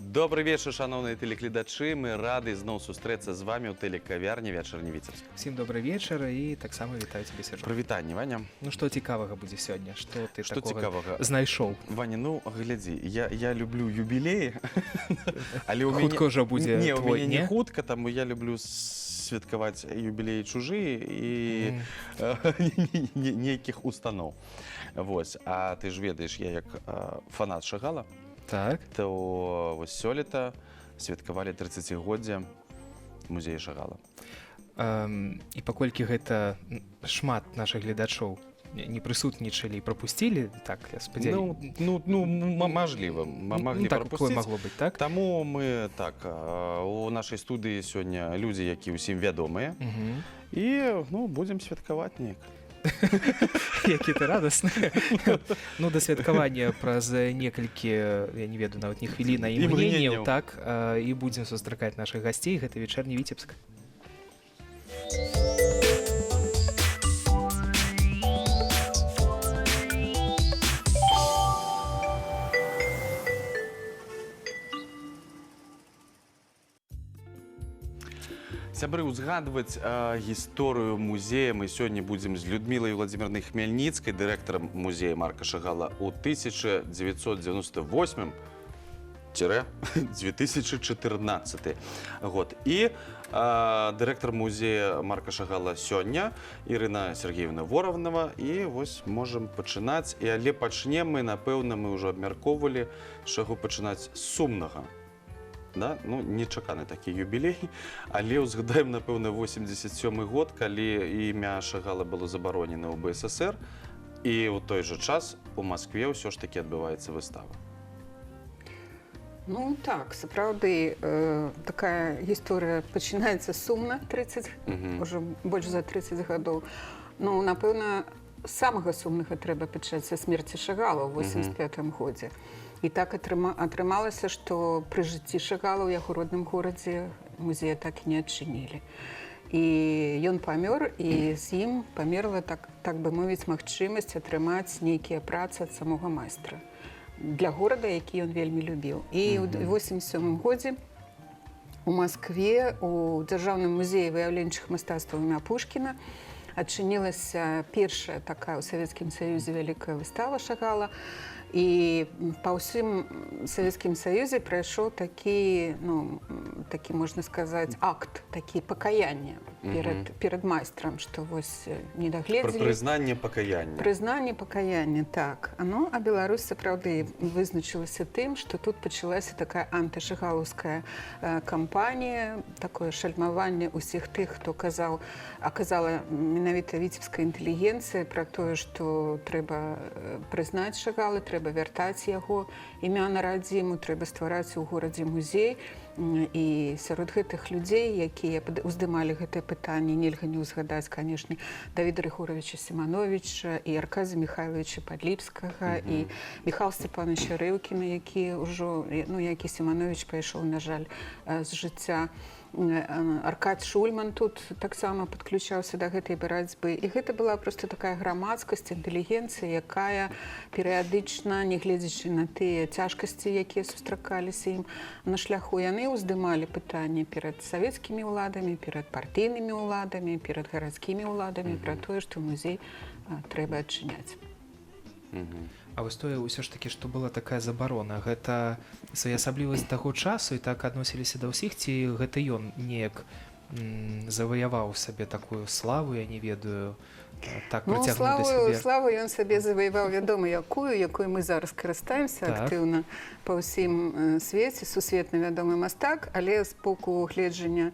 Добры вечар, шаноўныя тэлегледачы. Мы рады зноў сустрэцца з вами ў тэлекавярні «Вячэрні Віцебск». Усім добры вечар, і таксама вітаю цябе, Сяржук. Прывітанне, Ваня. Ну, што цікавага будзе сёння? Што ты Што такога цікавага? знайшоў? Ваня, ну глядзі, я люблю юбілеі, але у Хутка мяне ўжо будзе не, у твой, мяне не не? хутка, таму я люблю святкаваць юбілеі чужыя і нейкіх устаноў. Вось, а ты ж ведаеш, я як фанат Шагала, то вось сёлета святкавалі 30годдзе музея Шагала. І паколькі гэта шмат нашых гледачоў не прысутнічалі і прапусцілі, так я спадзяюся. Ну, мажліва, маглі Ну, так, такое прапусціць. магло быць, так? Таму мы так, у нашай студыі сёння людзі, які ўсім вядомыя, і, ну, будзем святкаваць неяк. Які ты радасны. Ну, да святкавання праз некалькі, я не ведаю, нават не хвіліна, Імгненняў. імгненняў, так, і будзем сустракаць нашых гасцей. Гэта «Вячэрні Віцебск». Сябры, узгадваць гісторыю музея мы сёння будзем з Людмілай Владимировной Хмяльніцкай, дырэктарам музея Марка Шагала ў 1998 2014 год. І дырэктар музея Марка Шагала сёння Ірына Сергеевна Воравнова. І вось можам пачынаць. І але пачнем мы, напэўна, мы ўжо абмяркоўвалі, з чаго пачынаць: з сумнага. Да? Ну, нечаканы такі юбілей, але ўзгадаем, напэўна, 87 год, калі імя Шагала было забаронена ў БССР, і ў той жа час у Маскве ўсё ж такі адбываецца выстава. Ну так, сапраўды, такая гісторыя пачынаецца сумна, 30, ўжо больш за 30 гадоў. Ну, напэўна, з самага сумнага трэба пачаць, са смерці Шагала ў 85 годзе. І так атрымалася, што пры жыцці Шагала ў яго родным горадзе музея так і не адчынілі. І ён памёр, і з ім памерла, так бы мовіць, магчымасць атрымаць нейкія працы ад самога майстра для горада, які ён вельмі любіў. І ў 87 годзе у Маскве у Дзяржаўным музеі выяўленчых мастацтваў імя Пушкіна адчынілася першая такая ў Савецкім Саюзе вялікая выстава Шагала. І па ўсім Савецкім Саюзе прайшоў такі, ну, такі, можна сказаць, акт, такі пакаяння перад майстрам, што вось не Пра дагледзелі. прызнанне пакаяння. Прызнанне пакаяння, так. Ну, а Беларусь сапраўды вызначылася тым, што тут пачалася такая антышагалаўская кампанія, такое шальмаванне ўсіх тых, хто казаў, а казала менавіта віцебская інтэлігенцыя пра тое, што трэба прызнаць Шагала, трэба вяртаць яго імя на радзіму, трэба ствараць у горадзе музей. І сярод гэтых людзей, якія уздымалі гэтае пытанне, нельга не ўзгадаць, канешне, Давіда Рыгоравіча Сімановіча і Арказа Михайловича Падліпскага, і Михаила Степановича Рэўкіна, які ўжо, ну, які Сіманович пайшоў, на жаль, з жыцця. Аркад Шульман тут таксама падключаўся да гэтай барацьбы. І гэта была просто такая грамадскасць, інтэлігенцыя, якая перыядычна, нягледзячы на тыя цяжкасці, якія сустракаліся ім на шляху, яны ўздымалі пытанні перад савецкімі ўладамі, перад партыйнымі ўладамі, перад гарадскімі ўладамі пра тое, што музей трэба адчыняць. А вось тое ўсё ж такі, што была такая забарона, гэта своеасаблівасць таго часу і так адносіліся да ўсіх, ці гэта ён неяк заваяваў сабе такую славу, я не ведаю, так Ну, прыцягнуў да славу, сябе? славу ён сабе заваяваў, вядома, якую мы зараз карыстаемся актыўна па ўсім свеце, сусветна вядомы мастак, але з боку гледжання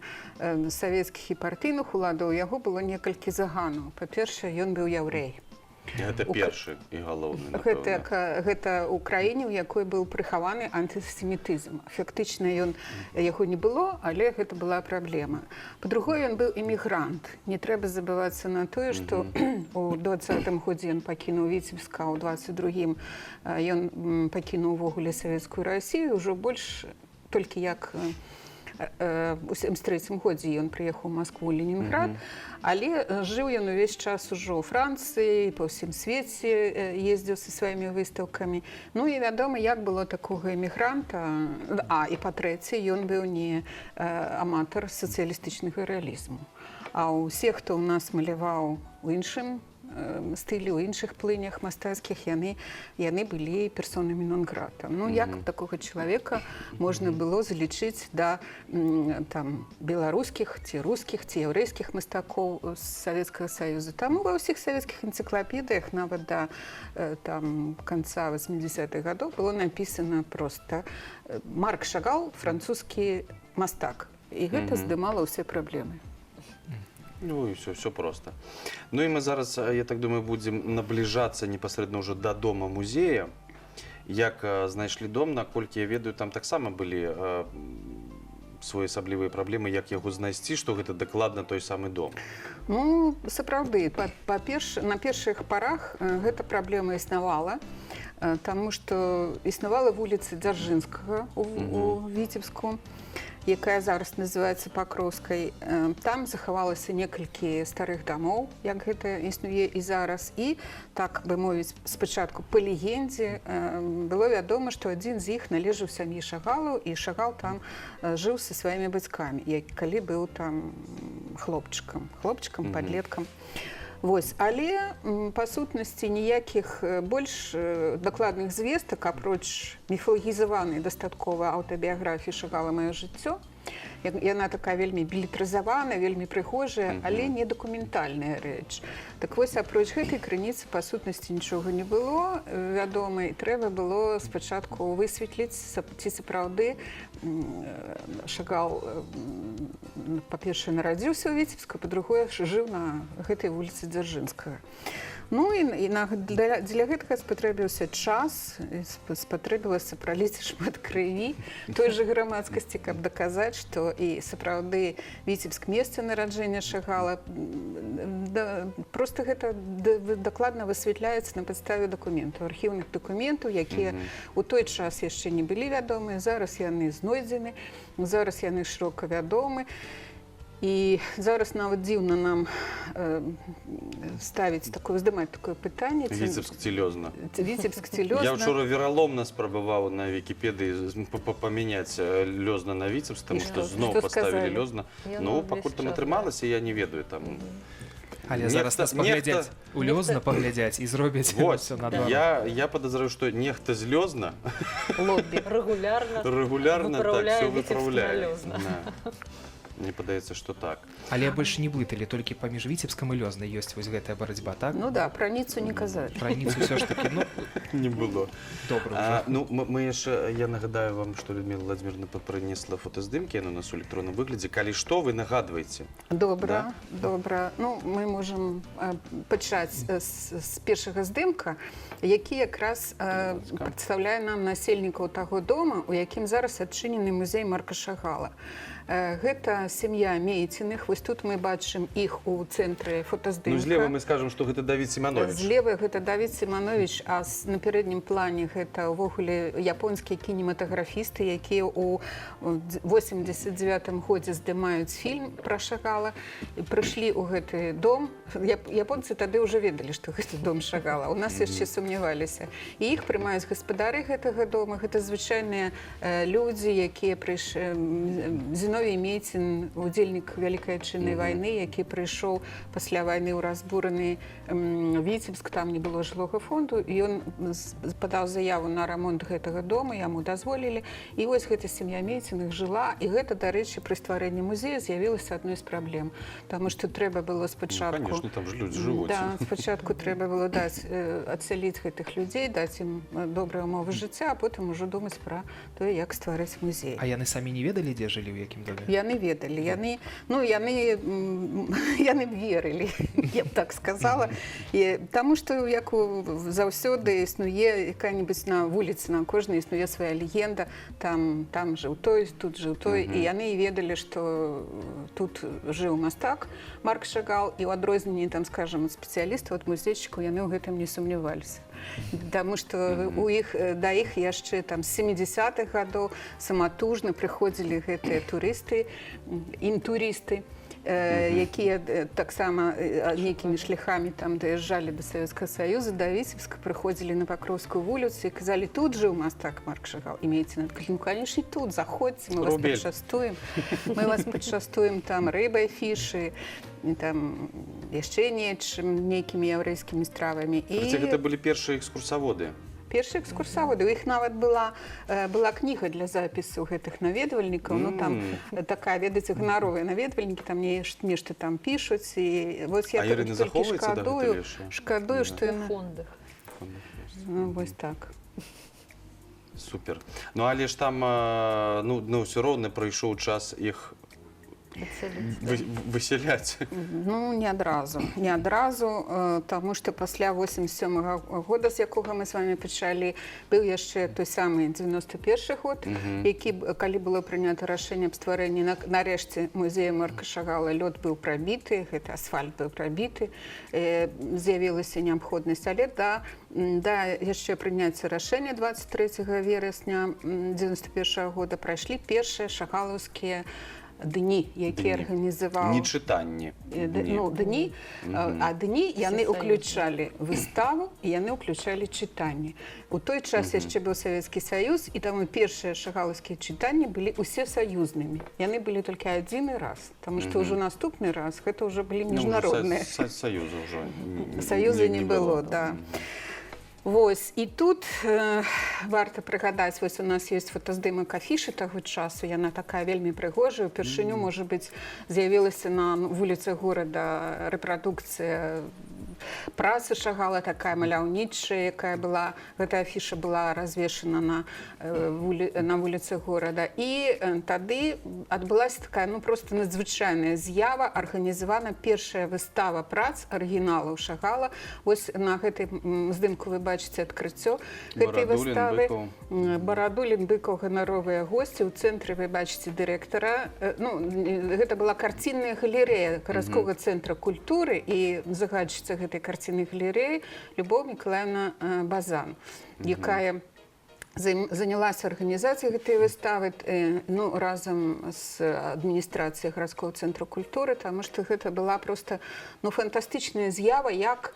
савецкіх і партыйных уладаў у яго было некалькі заганаў. Па-першае, ён быў яўрэй. Гэта першы і галоўны, Гэта, напэўна. гэта ў краіне, у якой быў прыхаваны антысемітызм. Фактычна ён, яго не было, але гэта была праблема. Па-другое, ён быў эмігрант. Не трэба забывацца на тое, што у 20-м годзе ён пакінуў Віцебска, ў 22-м ён пакінуў увогуле савецкую Расію, ўжо больш толькі як У 73 годзе ён прыехаў у Маскву, Ленінград, але жыў ён увесь час ужо ў Францыі, па ўсім свеце ездзіў са сваімі выстаўкамі. Ну і вядома, як было такога эмігранта, а і па-трэцяе, ён быў не аматар сацыялістычнага рэалізму. А ўсе, хто ў нас маляваў у іншым стылі, у іншых плынях мастацкіх, яны былі персонамі нон-грата. Ну, як такога чалавека можна было залічыць да там беларускіх ці рускіх ці яўрэйскіх мастакоў з Савецкага Саюза? Таму ва ўсіх савецкіх энцыклапедыях нават да там канца 80-х гадоў было напісана проста «Марк Шагал, французскі мастак». І гэта здымала ўсе праблемы. Ну і все, все просто. Ну і мы зараз, я так думаю, будзем набліжацца непасрэдна ўжо да дома музея. Як знайшлі дом, наколькі я ведаю, там таксама былі своеасаблівыя праблемы, як яго знайсці, што гэта дакладна той самы дом. Ну, сапраўды, на першых парах гэта праблема існавала, таму што існавала вуліца Дзяржынскага у Віцебску, якая зараз называецца Пакроўскай. Там захавалася некалькі старых дамоў, як гэта існуе і зараз. І, так бы мовіць, спачатку па легендзе было вядома, што адзін з іх належаў сям'і Шагалаў, і Шагал там жыў са сваімі бацькамі, як калі быў там хлопчыкам, падлеткам. Вось, але па сутнасці ніякіх больш дакладных звестак, апроч міфалагізаванай дастаткова аўтабіяграфіі Шагала «Маё жыццё». Яна такая вельмі белетрызавана, вельмі прыгожая, але не дакументальная рэч. Так вось, апроч гэтай крыніцы па сутнасці нічога не было вядома, і трэба было спачатку высветліць, ці сапраўды Шагал, па-першае, нарадзіўся ў Віцебску, па-другое, жыў на гэтай вуліцы Дзяржынскага. Ну і дзеля гэтага спатрэбіўся час, і спатрэбілася праліць шмат крыві той жа грамадскасці, каб даказаць, што і сапраўды Віцебск — месца нараджэння Шагала. Да, просто гэта дакладна высвятляецца на падставе дакументаў, архіўных дакументаў, якія у той час яшчэ не былі вядомыя, зараз яны знойдзены, зараз яны шырока вядомы. І зараз нават дзіўна нам ставіць такое, уздымаць такое пытанне, Віцебск ці Лёзна. Ці Віцебск ці Лёзна. Я учора вераломна спрабаваў на Вікіпедыі памяняць Лёзна на Віцебск, таму І што што? зноў Што паставілі сказалі? Лёзна. Яно Ну, ўвесь пакуль там час, атрымалася, я не ведаю там. Але зараз нас паглядзяць у Лёзна, паглядзяць і зробяць Вось, всё наадварот. я падазраю, што нехта з Лёзна Лобі. Рэгулярна рэгулярна так выпраўляе все Віцебск на выпраўляе. Лёзна. Да. Мне падаецца, што так. Але больш не блыталі, толькі паміж Віцебскам і Лёзнай ёсць вось гэтая барацьба, так? Ну да, пра Ніцу не казалі. Пра Ніцу ўсё ж таки, ну, Не было. добра А, ўжо. ну, мы яшчэ, я нагадаю вам, што Людмила Владимировна прынесла фотаздымкі, яны у нас у электронным выглядзе. Калі што, вы нагадваеце. Добра, добра. Ну, мы можам пачаць з першага здымка, які якраз Будь ласка. прадстаўляе нам насельнікаў таго дома, у якім зараз адчынены музей Марка Шагала. Гэта сям'я Мейціных. Вось тут мы бачым іх у цэнтры фотаздымка. Ну, злева мы скажам, што гэта Давід Сіманович. Злева гэта Давід Сіманович, а на пярэднім плане гэта ўвогуле японскія кінематаграфісты, якія ў 89 годзе здымаюць фільм пра Шагала і прыйшлі ў гэты дом. Японцы тады ўжо ведалі, што гэта дом Шагала. У нас яшчэ сумняваліся. І іх прымаюць гаспадары гэтага дома. Гэта звычайныя людзі, якія прыйш Зіновій Мейцін, удзельнік Вялікай Айчыннай вайны, які прыйшоў пасля вайны ў разбураны Віцебск, там не было жылога фонду, і ён падаў заяву на рамонт гэтага дома, яму дазволілі. І вось гэта сям'я Мейціных жыла, і гэта, дарэчы, пры стварэнні музея з'явілася адной з праблем, таму што трэба было Ну, спачатку конечно, там же людзі жывуць. Да, спачатку трэба было даць адсяліць гэтых людзей, даць ім добрыя умовы жыцця, а потым ужо думаць пра тое, як стварыць музей. А яны самі не ведалі, дзе жылі, ў якім доме? Яны ведалі, яны, ну, яны, яны б верылі. Я б так сказала. І, таму што як заўсёды існуе якая-нибудь на вуліцы, на кожнай існуе свая легенда, там жыў той, тут жыў той, і яны ведалі, што тут жыў мастак Марк Шагал, і ў адрозненні там, скажем, ад спецыялістаў, ад музейчыкаў, яны ў гэтым не сумняваліся. Таму што у іх да іх яшчэ там з 70-х гадоў саматужна прыходзілі гэтыя турысты, інтурысты, якія таксама нейкімі шляхамі там даязджалі да Савецкага Саюза, да Віцебска, прыходзілі на Пакроўскую вуліцу і казалі: «Тут жыў мастак Марк Шагал?» Имеете на, ну, конечно, тут, заходзьце, мы вас Рубель. пачастуем, мы вас пачастуем там рыбай, фішы, і там яшчэ нечым, нейкімі яўрэйскімі стравамі. І гэта былі першыя экскурсаводы. Першыя экскурсаводы, у іх нават была кніга для запісу гэтых наведвальнікаў. Ну, там такая, ведаеце, ганаровыя наведвальнікі там нешта там пішуць, і вось я А, Ірына, толькі захоўваецца шкадую, дагэтуль яшчэ? шкадую, што У яна фондах. Ну, вось так. Супер. Ну, але ж там ну, ўсё роўна прыйшоў час іх высяляць. Ну, не адразу, не адразу, таму што пасля 87 года, з якога мы з вами пачалі, быў яшчэ той самы 91 год, які калі было прынята рашэнне аб стварэнні нарэшце музея Марка Шагала, лёд быў прабіты, гэты асфальт быў прабіты, з'явілася неабходнасць, але да яшчэ прыняцця рашэння 23 верасня 91 года прайшлі першыя шагалаўскія дні, якія Дні. арганізаваў Не чытанні. Дні. Ну, дні, а дні яны Всесаюзныя. ўключалі выставу і яны ўключалі чытанні. У той час яшчэ быў Савецкі Саюз, і таму першыя шагалаўскія чытанні былі усе саюзнымі. Яны былі толькі адзіны раз, таму што ўжо наступны раз гэта ўжо былі Ну, ўжо міжнародныя. Саюза ўжо Саюза не было, да. Вось, і тут варта прыгадаць, вось у нас ёсць фотаздымак афішы таго часу, яна такая вельмі прыгожая. Упершыню, можа быць, з'явілася на вуліцах горада рэпрадукцыя працы Шагала, такая маляўнічая, якая была, гэта афіша была развешана на вуліцы горада. І тады адбылася такая, ну, просто надзвычайная з'ява: арганізавана першая выстава прац арыгіналаў Шагала. Вось на гэтай здымку вы бачыце адкрыццё гэтай Барадулін, выставы. Быкаў. Барадулін, Быкаў, ганаровыя госці. У цэнтры вы бачыце дырэктара. Ну, гэта была карцінная галерэя гарадскога цэнтра культуры, і загадчыца гэтай карціннай галерэі Любоў Мікалаеўна Базан, якая занялася арганізацыяй гэтай выставы, ну, разам з адміністрацыяй гарадскога цэнтра культуры, таму што гэта была просто, ну, фантастычная з'ява, як,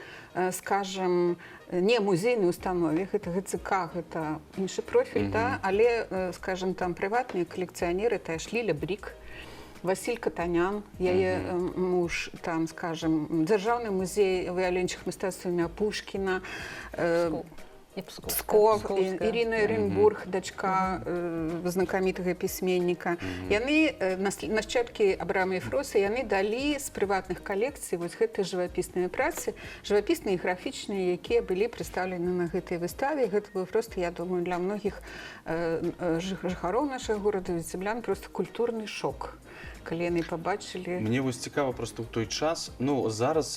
скажем, не музейнай установе, гэта ГЦК, гэта іншы профіль, да, але, скажем, там прыватныя калекцыянеры, тая ж Ліля Брік, Васіль Катанян, яе муж, там, скажем, Дзяржаўны музей выяўленчых мастацтваў імя Пушкіна, Пскоў. І Пскоў. Псков, Пскоўская. Ірына Эрэнбург, дачка знакамітага пісьменніка. Яны, нашчадкі Абрама і Фроса, яны далі з прыватных калекцый вось гэтыя жывапісныя працы, жывапісныя і графічныя, якія былі прадстаўлены на гэтай выставе. Гэта быў просто, я думаю, для многіх жыхароў нашага горада, віцеблян, просто культурны шок, калі яны пабачылі. Мне вось цікава просто ў той час, ну, зараз,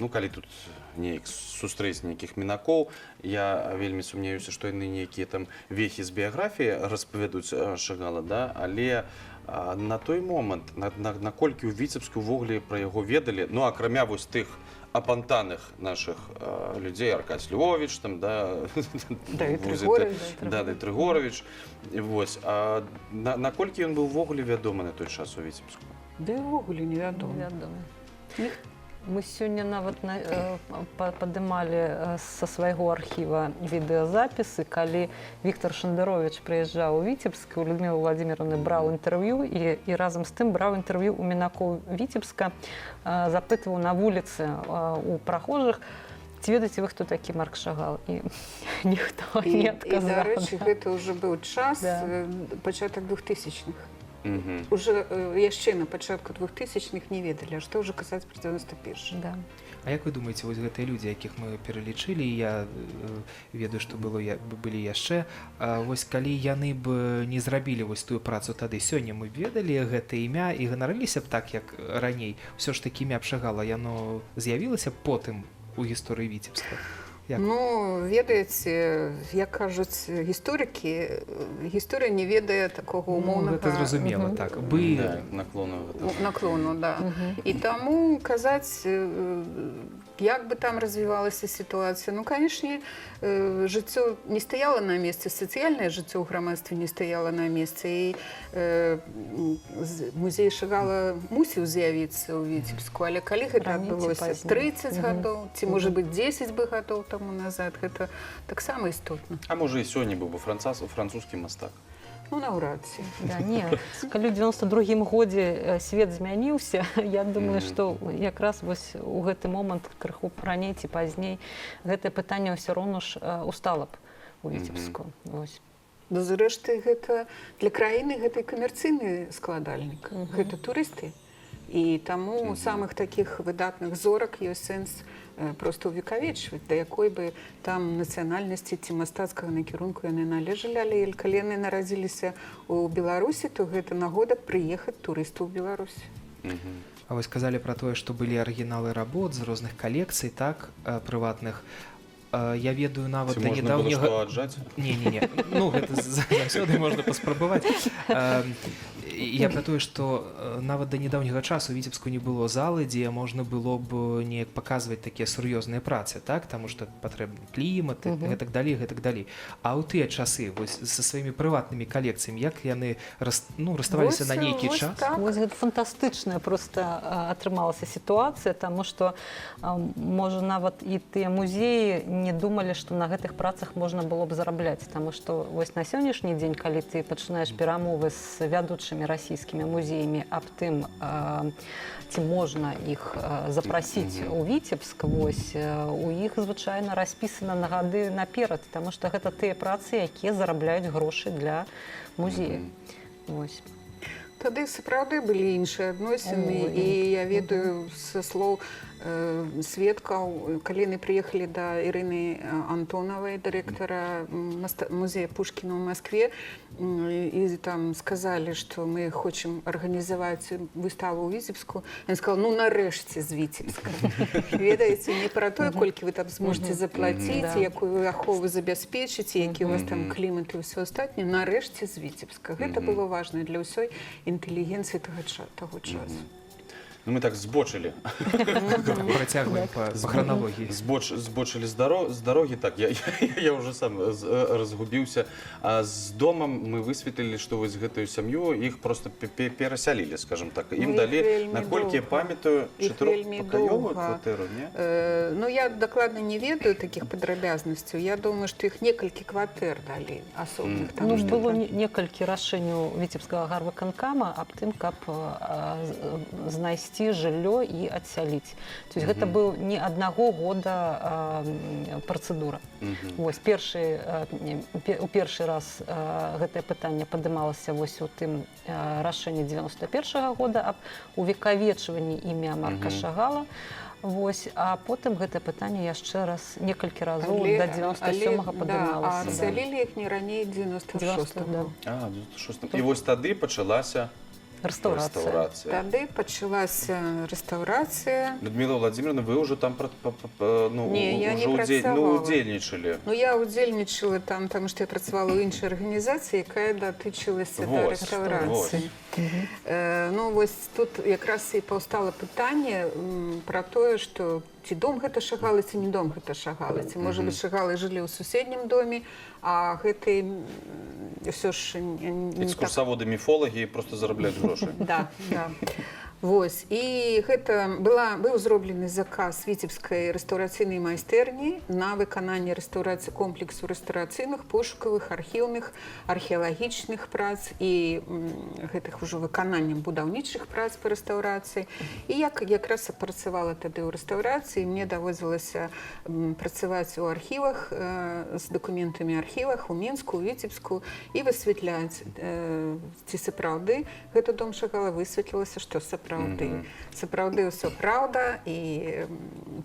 ну, калі тут неяк сустрэць нейкіх мінакоў, я вельмі сумняюся, што яны нейкія там вехі з біяграфіі распавядуць Шагала, да, але на той момант наколькі ў Віцебску увогуле пра яго ведалі, ну, акрамя вось тых апантаных нашых людзей, Аркадзь Львович там, да, Давід вось Григорович. Да, Давід Григорович. Вось, а наколькі ён быў увогуле вядомы на той час у Віцебску? Да і ўвогуле невядома. Невядома. Ніх- Мы сёння нават падымалі са свайго архіва відэазапісы, калі Віктор Шандарович прыязджаў у Віцебск, у Людмілы Владимировны браў інтэрв'ю і разам з тым браў інтэрв'ю у мінакоў Віцебска, запытваў на вуліцы у прахожых: «Ці ведаеце вы, хто такі Марк Шагал?» І ніхто не І, адказаў. дарэчы, гэта ўжо быў час, пачатак 2000-х. Уже яшчэ на пачатку 2000-х не ведалі, а што ўжо казаць пра 91. Да. А як вы думаеце, вось гэтыя людзі, якіх мы пералічылі, я ведаю, што было былі яшчэ, вось калі яны б не зрабілі вось тую працу тады, сёння мы б ведалі гэта імя і ганарыліся б так, як раней? Усё ж такі імя Шагала, яно з'явілася б потым у гісторыі Віцебска? Як? Ну, ведаеце, як кажуць гісторыкі, гісторыя не ведае такога Ну, умоўнага гэта зразумела, так бы. Да, наклону гэтага. Наклону, да. І таму казаць, як бы там развівалася сітуацыя, ну, канешне, жыццё не стаяла на месцы, сацыяльнае жыццё ў грамадстве не стаяла на месцы, і музей Шагала мусіў з'явіцца ў Віцебску, але калі гэта Раней ці адбылося, пазней. 30 гадоў ці, можа быць, 10 бы гадоў таму назад, гэта таксама істотна. А можа, і сёння быў бы французскі мастак. Ну, наўрад ці. Да, не, калі ў 92 годзе свет змяніўся, я думаю, што якраз вось у гэты момант, крыху раней ці пазней, гэтае пытанне ўсё роўно ж устала б у Віцебску. Вось. Ну, зрэшты, гэта для краіны гэта і камерцыйны складальнік. Гэта турысты. І таму самых такіх выдатных зорак ёсць сэнс проста ўвекавечваць, да якой бы там нацыянальнасці ці мастацкага накірунку яны належалі, але калі яны нарадзіліся ў Беларусі, то гэта нагода прыехаць турысту ў Беларусь. А вось казалі пра тое, што былі арыгіналы работ з розных калекцый, так, прыватных. Я ведаю, нават Ці да можна было нядаўняга што аджаць? Не, не, не. Ну, гэта заўсёды можна паспрабаваць. Я пра тое, што нават да нядаўняга часу у Віцебску не было залы, дзе можна было б неяк паказваць такія сур'ёзныя працы, так, таму што патрэбны клімат і гэтак далей, гэтак далей. А ў тыя часы вось са сваімі прыватнымі калекцыямі, як яны ну, раставаліся Вось, на нейкі вось час? так. Вось гэта фантастычная просто атрымалася сітуацыя, таму што можа, нават і тыя музеі не думалі, што на гэтых працах можна было б зарабляць, таму што вось на сённяшні дзень, калі ты пачынаеш перамовы з вядучымі расійскімі музеямі аб тым, ці можна іх запрасіць у Віцебск, вось у іх звычайна распісана на гады наперад, таму што гэта тыя працы, якія зарабляюць грошы для музея. Вось. Тады сапраўды былі іншыя адносіны. Ой. І я ведаю са слоў сведкаў, калі яны прыехалі да Ірыны Антонавай, дырэктара музея Пушкіна ў Маскве, і там сказалі, што мы хочам арганізаваць выставу ў Віцебску, яна сказала: «Ну, нарэшце з Віцебска». Ведаеце, не пра тое, колькі вы там зможаце заплаціць, якую вы ахову забяспечыце, які у вас там клімат і ўсё астатняе, нарэшце з Віцебска. Гэта было важна для ўсёй інтэлігенцыі таго часу. Ну, мы так збочылі. Працягваем па храналогіі. Збочылі з дарогі, так, я ўжо сам разгубіўся. А з домам мы высветлілі, што вось гэтую сям'ю іх просто перасялілі, скажем так. Ім Ну, іх далі, вельмі наколькі я доўга. памятаю, Іх вельмі чатырохпакаёвую доўга. кватэру, не? Ну, я дакладна не ведаю такіх падрабязнасцяў. Я думаю, што іх некалькі кватэр далі асобных. Там, Ну, што было там некалькі рашэнняў Віцебскага гарвыканкама аб тым, каб знайсці жыллё і адсяліць. То есть гэта быў не аднаго года працэдура. Вось першы, не, у першы раз гэтае пытанне падымалася вось у тым рашэнні 91-го года аб увекавечванні імя Марка Шагала. Вось, а потым гэта пытанне яшчэ раз некалькі разоў да 97-го да, а падымалася. Да. адсялілі іх не раней 96-го. Да. А, 96. І вось тады пачалася Рэстаўрацыя. рэстаўрацыя. Тады пачалася рэстаўрацыя. Людмила Владимировна, вы уже там ну, Не, я не уже ну, працавала. удзельнічалі. Ну, я удзельнічала там, таму што я працавала ў іншай арганізацыі, якая датычылася да Вось, рэстаўрацыі. вось. Ну, вось тут якраз і паўстала пытанне пра тое, што ці дом гэта Шагала, ці не дом гэта Шагала. Ці, можа быць, Шагалы жылі ў суседнім доме, а гэты ўсё ж не так. Экскурсаводы, міфолагі просто зарабляюць грошы. Да. Вось. І гэта быў зроблены заказ Віцебскай рэстаўрацыйнай майстэрні на выкананне рэстаўрацыі комплексу рэстаўрацыйных, пошукавых, архіўных, археалагічных прац і гэтых ужо выкананнем будаўнічых прац па рэстаўрацыі. І я якраз працавала тады ў рэстаўрацыі, мне даводзілася працаваць у архівах, з дакументамі архівах у Мінску, у Віцебску і высвятляць, ці сапраўды гэта дом Шагала. Высветлілася, што сапраўды. Сапраўды. Сапраўды ўсё праўда, і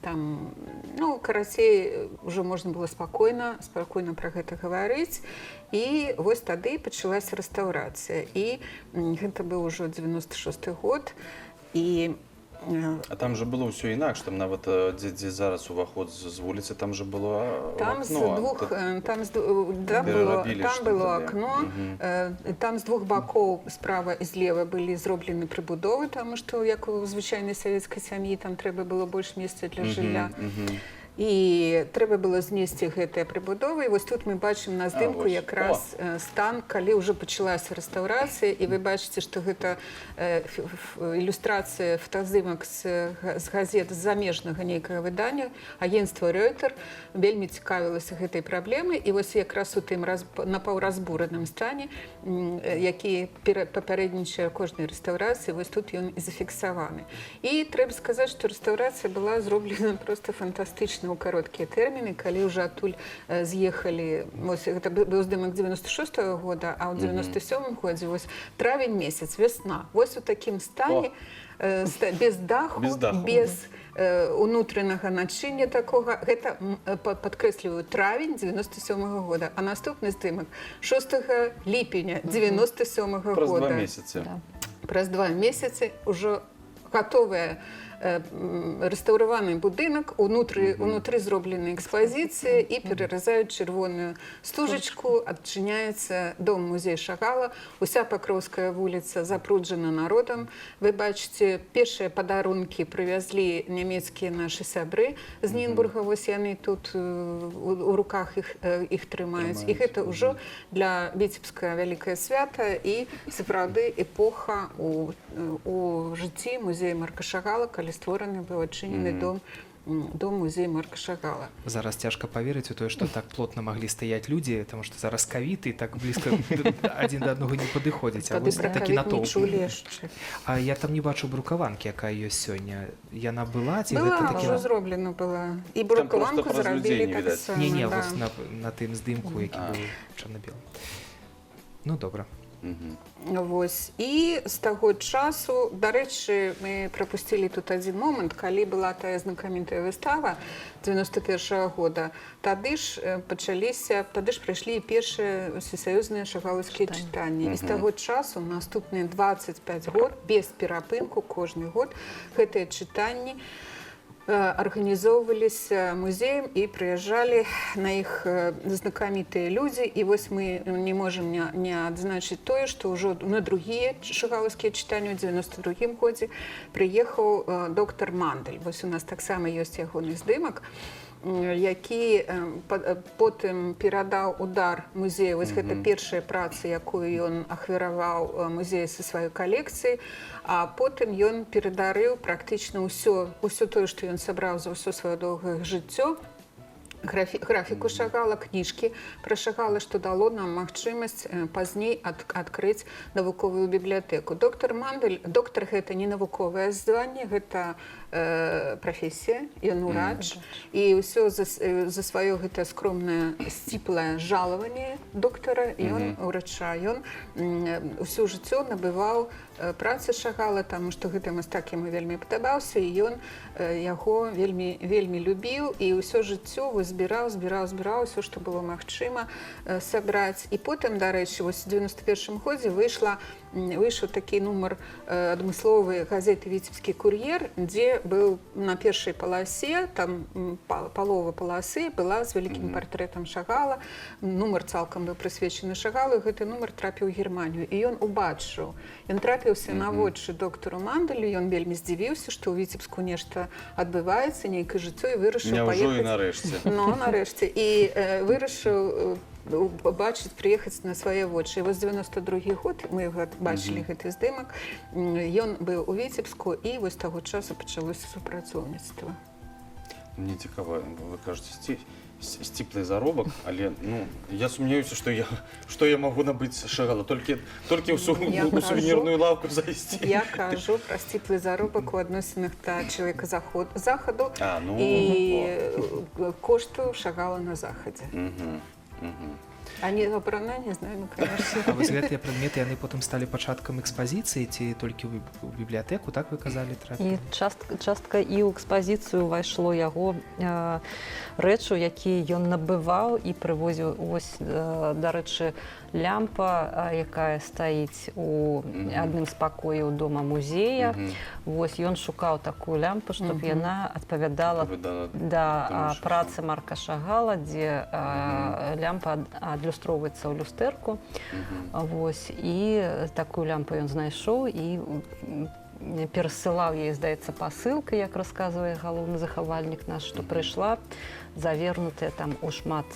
там, ну, карацей, ўжо можна было спакойна пра гэта гаварыць. І вось тады пачалася рэстаўрацыя. І гэта быў ужо 96 год, і А там же было ўсё інакш, там нават дзе зараз уваход з вуліцы, там же было Там з акно. двух там з да, было, Перарабілі там ж было тады. акно, там з двух бакоў, справа і злева, былі зроблены прыбудовы, таму што, як у звычайнай савецкай сям'і, там трэба было больш месца для жылля. І трэба было знесці гэтыя прыбудовы. І вось тут мы бачым на здымку вось. якраз стан, калі ўжо пачалася рэстаўрацыя, і вы бачыце, што гэта ілюстрацыя, фотаздымак з газет, з замежнага нейкага выдання. Агенцтва Reuters вельмі цікавілася гэтай праблемай, і вось якраз у тым напаўразбураным стане, які папярэднічае кожнай рэстаўрацыі, вось тут ён і зафіксаваны. І трэба сказаць, што рэстаўрацыя была зроблена просто фантастычна ў кароткія тэрміны, калі ўжо адтуль з'ехалі, вось гэта быў здымак 96 -го года, а ў 97 годзе, вось травень месяц, вясна, вось у такім стане, без даху, Без даху. без унутранага начыння такога. Гэта падкрэсліваю, травень 97 -го года, а наступны здымак 6 ліпеня 97 -го Праз года. 2 месяцы. Да. Праз 2 месяцы ўжо гатовая рэстаўраваны будынак, унутры зроблены экспазіцыі, і пераразаюць чырвоную стужачку, адчыняецца дом музей Шагала. Уся Пакроўская вуліца запруджана народам. Вы бачыце, першыя падарункі прывязлі нямецкія нашы сябры з Нінбурга. Вось яны тут у руках іх трымаюць, і Трымаюць. гэта ўжо для Віцебска вялікае свята і сапраўды эпоха у жыцці музея Марка Шагала, калі створаны быў, адчынены дом музей Марка Шагала. Зараз цяжка паверыць у тое, што так плотна маглі стаяць людзі, таму што зараз кавід, і так блізка адзін да аднаго не падыходзіць. А Тады вось пра такі кавід не натоўп. чулі яшчэ. А я там не бачу брукаванкі, якая ёсць сёння. Яна была ці Была, гэта такі ўжо зроблена была. І Там проста брукаванку праз людзей зрабілі не відаць. таксама. Не, Да. вось на тым здымку, які А. быў чарна-белым. Ну добра. Вось. І з таго часу, дарэчы, мы прапусцілі тут адзін момант, калі была тая знакамітая выстава 91 -го года. Тады ж пачаліся, тады ж прыйшлі і першыя усесаюзныя шагалаўскія чытанні. І з таго часу наступныя 25 год без перапынку кожны год гэтыя чытанні арганізоўваліся музеем, і прыязджалі на іх знакамітыя людзі. І вось мы не можам не адзначыць тое, што ўжо на другія шагалаўскія чытанні ў 92 годзе прыехаў доктар Мандэль. Вось у нас таксама ёсць ягоны здымак, які потым перадаў у дар музею. Вось гэта першая праца, якую ён ахвяраваў музею са сваёй калекцыі, а потым ён перадарыў практычна ўсё тое, што ён сабраў за ўсё сваё доўгае жыццё, графіку Шагала, кніжкі пра Шагала, што дало нам магчымасць пазней адкрыць навуковую бібліятэку. Доктар Мандэль, доктар — гэта не навуковае званне, гэта прафесія, ён урач, і ўсё за сваё гэта скромнае сціплае жалаванне доктара, ён урача, ён усё жыццё набываў працы Шагала, таму што гэты мастак яму вельмі падабаўся, і ён яго вельмі, вельмі любіў, і ўсё жыццё вось збіраў, збіраў, збіраў усё, што было магчыма сабраць. І потым, дарэчы, вось у 91 годзе выйшаў такі нумар адмысловы газеты «Віцебскі кур'ер», дзе быў на першай паласе, там палова паласы была з вялікім партрэтам Шагала. Нумар цалкам быў прысвечаны Шагалу, і гэты нумар трапіў у Германію, і ён убачыў, ён трапіўся на вочы доктору Мандалю. Ён вельмі здзівіўся, што ў Віцебску нешта адбываецца, нейкае жыццё, і вырашыў Няўжо і паехаць. нарэшце. Ну, нарэшце. І вырашыў убачыць, прыехаць на свае вочы. І вось 92 год мы бачылі гэты здымак. Ён быў у Віцебску, і вось таго часу пачалося супрацоўніцтва. Мне цікава, вы кажаце, сціплы заробак, але, ну, я сумняюся, што я магу набыць Шагала, толькі Я у сувенірную лаўку зайсці. Я кажу пра сціплы заробак у адносінах да чалавека захаду А, ну, і кошту Шагала на захадзе. Мгм. А не апрананне з намі, конечно. А вось гэтыя прадметы, яны потым сталі пачаткам экспазіцыі ці толькі ў бібліятэку, так вы казалі, І трапілі? частка і ў экспазіцыю ўвайшло яго рэчу, якія ён набываў і прывозіў. Ось, дарэчы, лямпа, якая стаіць у адным з пакояў дома музея. Вось ён шукаў такую лямпу, чтоб яна адпавядала Адпавядала да таму, што- працы Марка Шагала, дзе лямпа адлюстроўваецца ў люстэрку. Вось, і такую лямпу ён знайшоў і перасылаў яе, здаецца, пасылкай, як расказвае галоўны захавальнік наш, што прыйшла завернутая там у шмат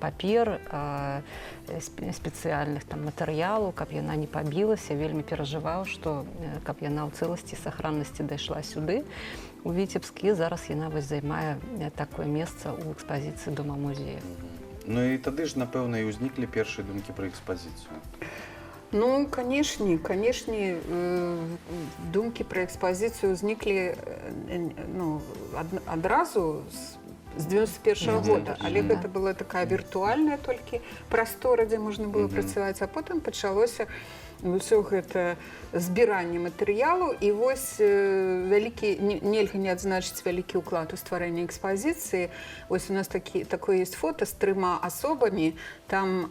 папер, спецыяльных там матэрыялаў, каб яна не пабілася, вельмі перажываў, што каб яна ў цэласці, сохранности дайшла сюды у Віцебск, і зараз яна вось займае такое месца ў экспазіцыі дома музея. Ну і тады ж, напэўна, і ўзніклі першыя думкі пра экспазіцыю. Ну, канешне, канешне, думкі пра экспазіцыю ўзніклі ну, адразу з 91 года, але гэта была такая віртуальная толькі прастора, дзе можна было працаваць, а потым пачалося ўсё гэта збіранне матэрыялу. І вось вялікі нельга не адзначыць вялікі ўклад у стварэнне экспазіцыі. Ось у нас такое есть фото з трыма асобамі. Там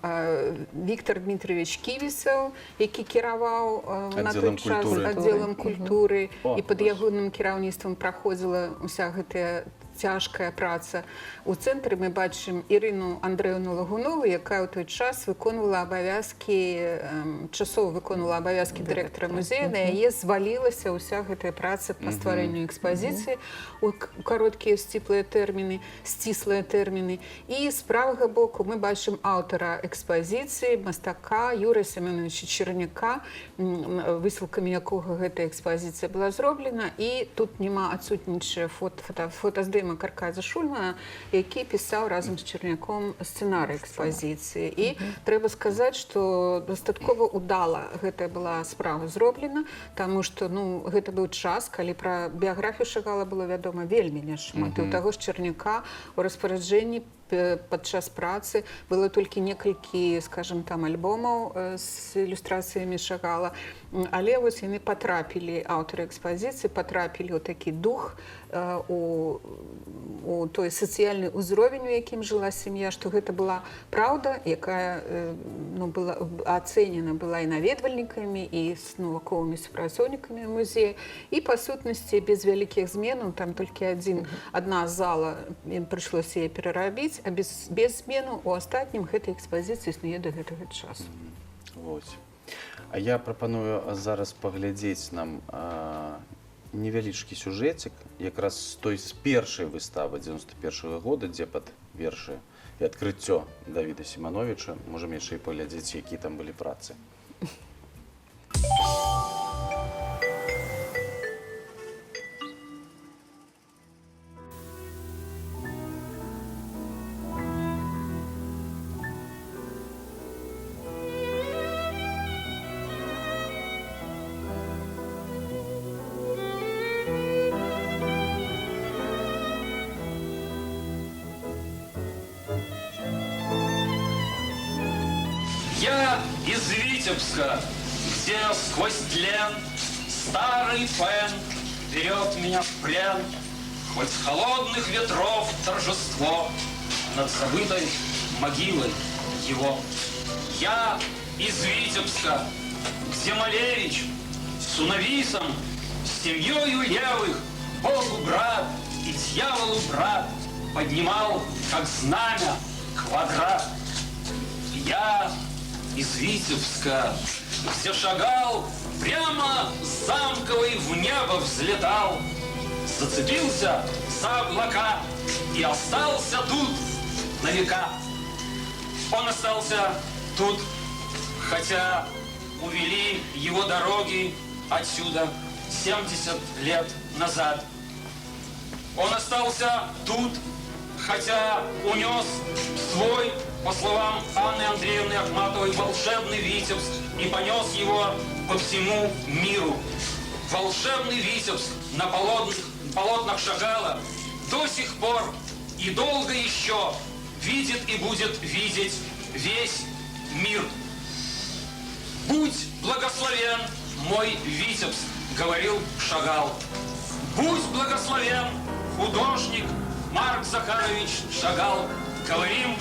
Віктор Дмитриевич Ківісаў, які кіраваў на той Аддзелам час культуры. аддзелам культуры, О, і пад вось. ягоным кіраўніцтвам праходзіла ўся гэтая цяжкая праца. У цэнтры мы бачым Ірыну Андрэўну Лагунову, якая ў той час выконвала абавязкі, часова выконвала абавязкі дырэктара музея. На яе звалілася ўся гэтая праца па стварэнню экспазіцыі у кароткія сціплыя тэрміны, сціслыя тэрміны. І з правага боку мы бачым аўтара экспазіцыі, мастака Юрыя Семёновича Чарняка, высілкамі якога гэтая экспазіцыя была зроблена. І тут няма, адсутнічае фотаздымак Аркадзя Шульмана, які пісаў разам з Чарняком сцэнарый экспазіцыі. І трэба сказаць, што дастаткова удала гэтая была справа зроблена, таму што, ну, гэта быў час, калі пра біяграфію Шагала было вядома вельмі няшмат. І ў таго ж Чарняка у распараджэнні падчас працы было толькі некалькі, скажем, там альбомаў з ілюстрацыямі Шагала. Але вось яны патрапілі, аўтары экспазіцыі патрапілі ў такі дух, у той сацыяльны ўзровень, у якім жыла сям'я, што гэта была праўда, якая ну, была ацэнена была і наведвальнікамі, і з навуковымі супрацоўнікамі музея. І па сутнасці без вялікіх зменаў, там толькі адна зала, ім прыйшлося яе перарабіць, а без змену у астатнім гэта экспазіцыя існуе да гэтага часу. Вось. А я прапаную зараз паглядзець нам невялічкі сюжэцік якраз з той, з першай выставы 91-го года, дзе пад вершы і адкрыццё Давіда Сімановича можам яшчэ і паглядзець, які там былі працы. Я из Витебска, где сквозь тлен старый фен берет меня в плен, хоть холодных ветров торжество над забытой могилой его. Я из Витебска, где Малевич с Унависом, с семьёю левых, Богу брат и дьяволу брат, поднимал, как знамя, квадрат. Я из Витебска, где Шагал прямо с Замковой в небо взлетал, зацепился за облака и остался тут на века. Он остался тут, хотя увели его дороги отсюда 70 лет назад. Он остался тут, хотя унес свой, по словам Анны Андреевны Ахматовой, волшебный Витебск и понес его по всему миру. Волшебный Витебск на полотнах Шагала до сих пор и долго еще видит и будет видеть весь мир. Будь благословен, мой Витебск, говорил Шагал. Будь благословен, художник Марк Захарович Шагал. Говорим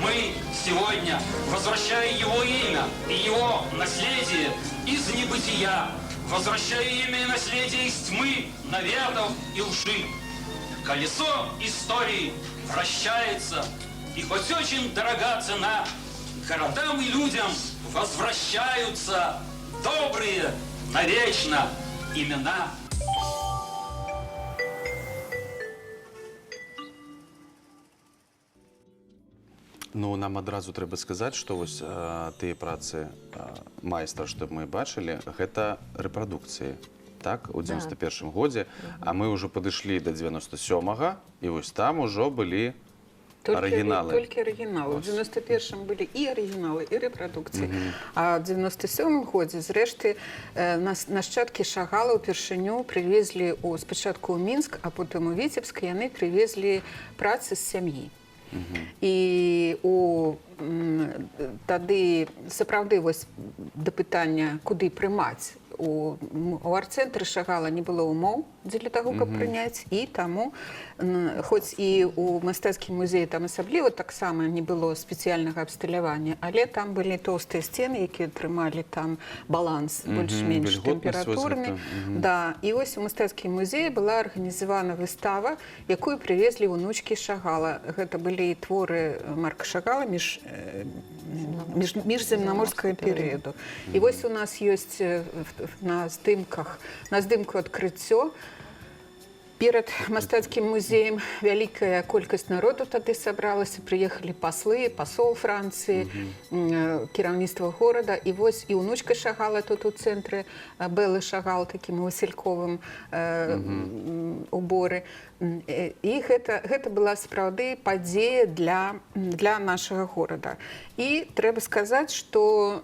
мы сегодня, возвращая его имя и его наследие из небытия, возвращая имя и наследие из тьмы, наветов и лжи. Колесо истории вращается, и хоть очень дорога цена, городам и людям возвращаются добрые навечно имена. Ну, нам адразу трэба сказаць, што вось тыя працы майстра, што мы бачылі, гэта рэпрадукцыі. Так, у 91 годзе, а мы ўжо падышлі до 97-го, і вось там ужо былі арыгіналы. Толькі арыгіналы. У Вось. 91-м былі і арыгіналы, і рэпрадукцыі. А ў 97-м годзе, зрэшты, нашчадкі Шагала ўпершыню прывезлі спачатку ў Мінск, а потым у Віцебск, яны прывезлі працы з сям'і. І тады сапраўды вось да пытання, куды прымаць. У арт-цэнтры Шагала не было ўмоў дзеля таго, каб прыняць, і таму хоць і у мастацкім музеі там асабліва таксама не было спецыяльнага абсталявання, але там былі тоўстыя сцены, якія трымалі там баланс больш-менш вільготнасць вось тэмпературны. гэта, мгм. Да, і вось у мастацкім музеі была арганізавана выстава, якую прывезлі ўнучкі Шагала. Гэта былі творы Марка Шагала міжземнаморскага перыяду. І вось у нас ёсць на здымку адкрыццё перад мастацкім музеем. Вялікая колькасць народу тады сабралася, прыехалі паслы, пасол Францыі, кіраўніцтва горада. І вось і ўнучка Шагала тут у цэнтры, Бэлы Шагал, такім васильковым уборы. І гэта была сапраўды падзея для нашага горада. І трэба сказаць, што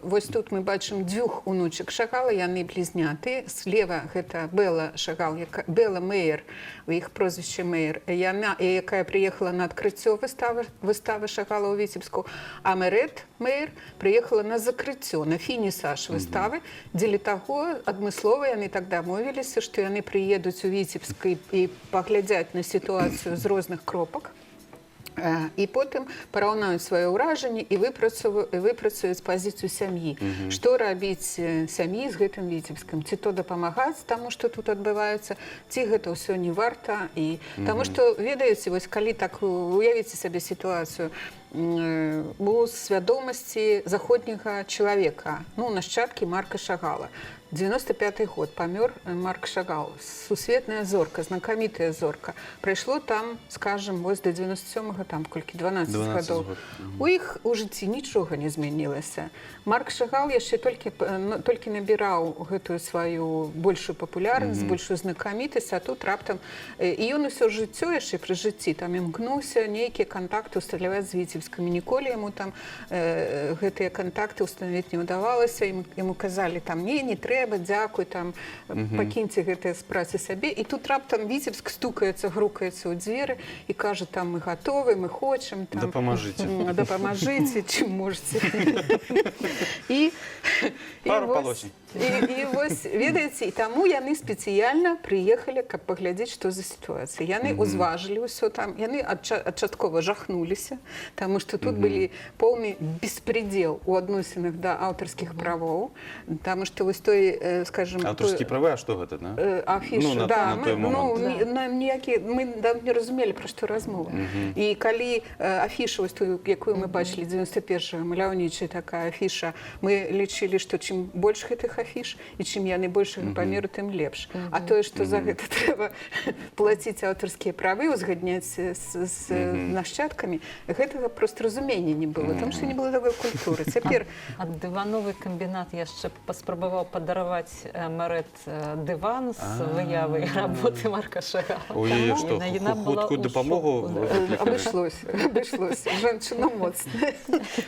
вось тут мы бачым дзвюх унучак Шагала, яны блізняты. Слева гэта Бэла Шагал, Бэла Мейер, у іх прозвішча Мейер, яна, якая прыехала на адкрыццё выставы Шагала ў Віцебску, а Мэрэт Мейер прыехала на закрыццё, на фінісаж выставы. Дзеля таго адмыслова яны так дамовіліся, што яны прыедуць у Віцебск і паглядзяць на сітуацыю з розных кропак. І потым параўнаюць сваё ўражанне і выпрацуюць пазіцыю сям'і. Што рабіць сям'і з гэтым Віцебскам? Ці то дапамагаць таму, што тут адбываецца, ці гэта ўсё не варта. І таму што, ведаеце, вось калі так уявіце сабе сітуацыю, у свядомасці заходняга чалавека, нашчадкі Марка Шагала. 95 год памёр Марк Шагал, сусветная зорка, знакамітая зорка. Прайшло там, скажем, вось до 97-го, там колькі, 12 12 гадоў. год. У іх у жыцці нічога не змянілася. Марк Шагал яшчэ толькі набіраў гэтую сваю большую папулярнасць, большую знакамітасць, а тут раптам, і ён усё жыццё яшчэ пры жыцці там імкнуўся нейкія кантакты ўсталяваць з Віцебскамі. Ніколі яму там гэтыя кантакты ўстанавіць не ўдавалася. Яму казалі там: не, не трэба, дзякуй, там, пакіньце гэтыя працы сабе. І тут раптам Віцебск стукаецца, грукаецца ў дзверы і кажа там: мы гатовы, мы хочам там, Дапамажыце. Дапамажыце, чым можаце. Пару палосень. І вось, ведаеце, і таму яны спецыяльна прыехалі, каб паглядзець, што за сітуацыя. Яны ўзважылі ўсё там, яны адчаткова жахнуліся, таму што тут былі поўны беспредел у адносінах да аўтарскіх правоў, таму што вось той, скажем, той Аўтарскія правы, а што гэта, да? Афіш, Ну, да, на мы, той ну, момант. ні, нам ніякі, мы да, не разумелі, пра што размова. І калі афіша, вось тую, якую мы бачылі 91-го, маляўнічая такая афіша, мы лічылі, што чым больш гэтых афіш і чым яны большага памеру, тым лепш. А тое, што за гэта трэба плаціць аўтарскія правы, узгадняць з нашчадкамі, гэтага проста разумення не было, таму што не было такой культуры. Цяпер А дывановы камбінат яшчэ паспрабаваў падарыць падараваць Марэт дыван з А. выявай работы Марка Шагала. У яе Таму што, яна была хуткую ў дапамогу шоку, да. выклікалі? Абышлося, абышлося. Жанчына моцная,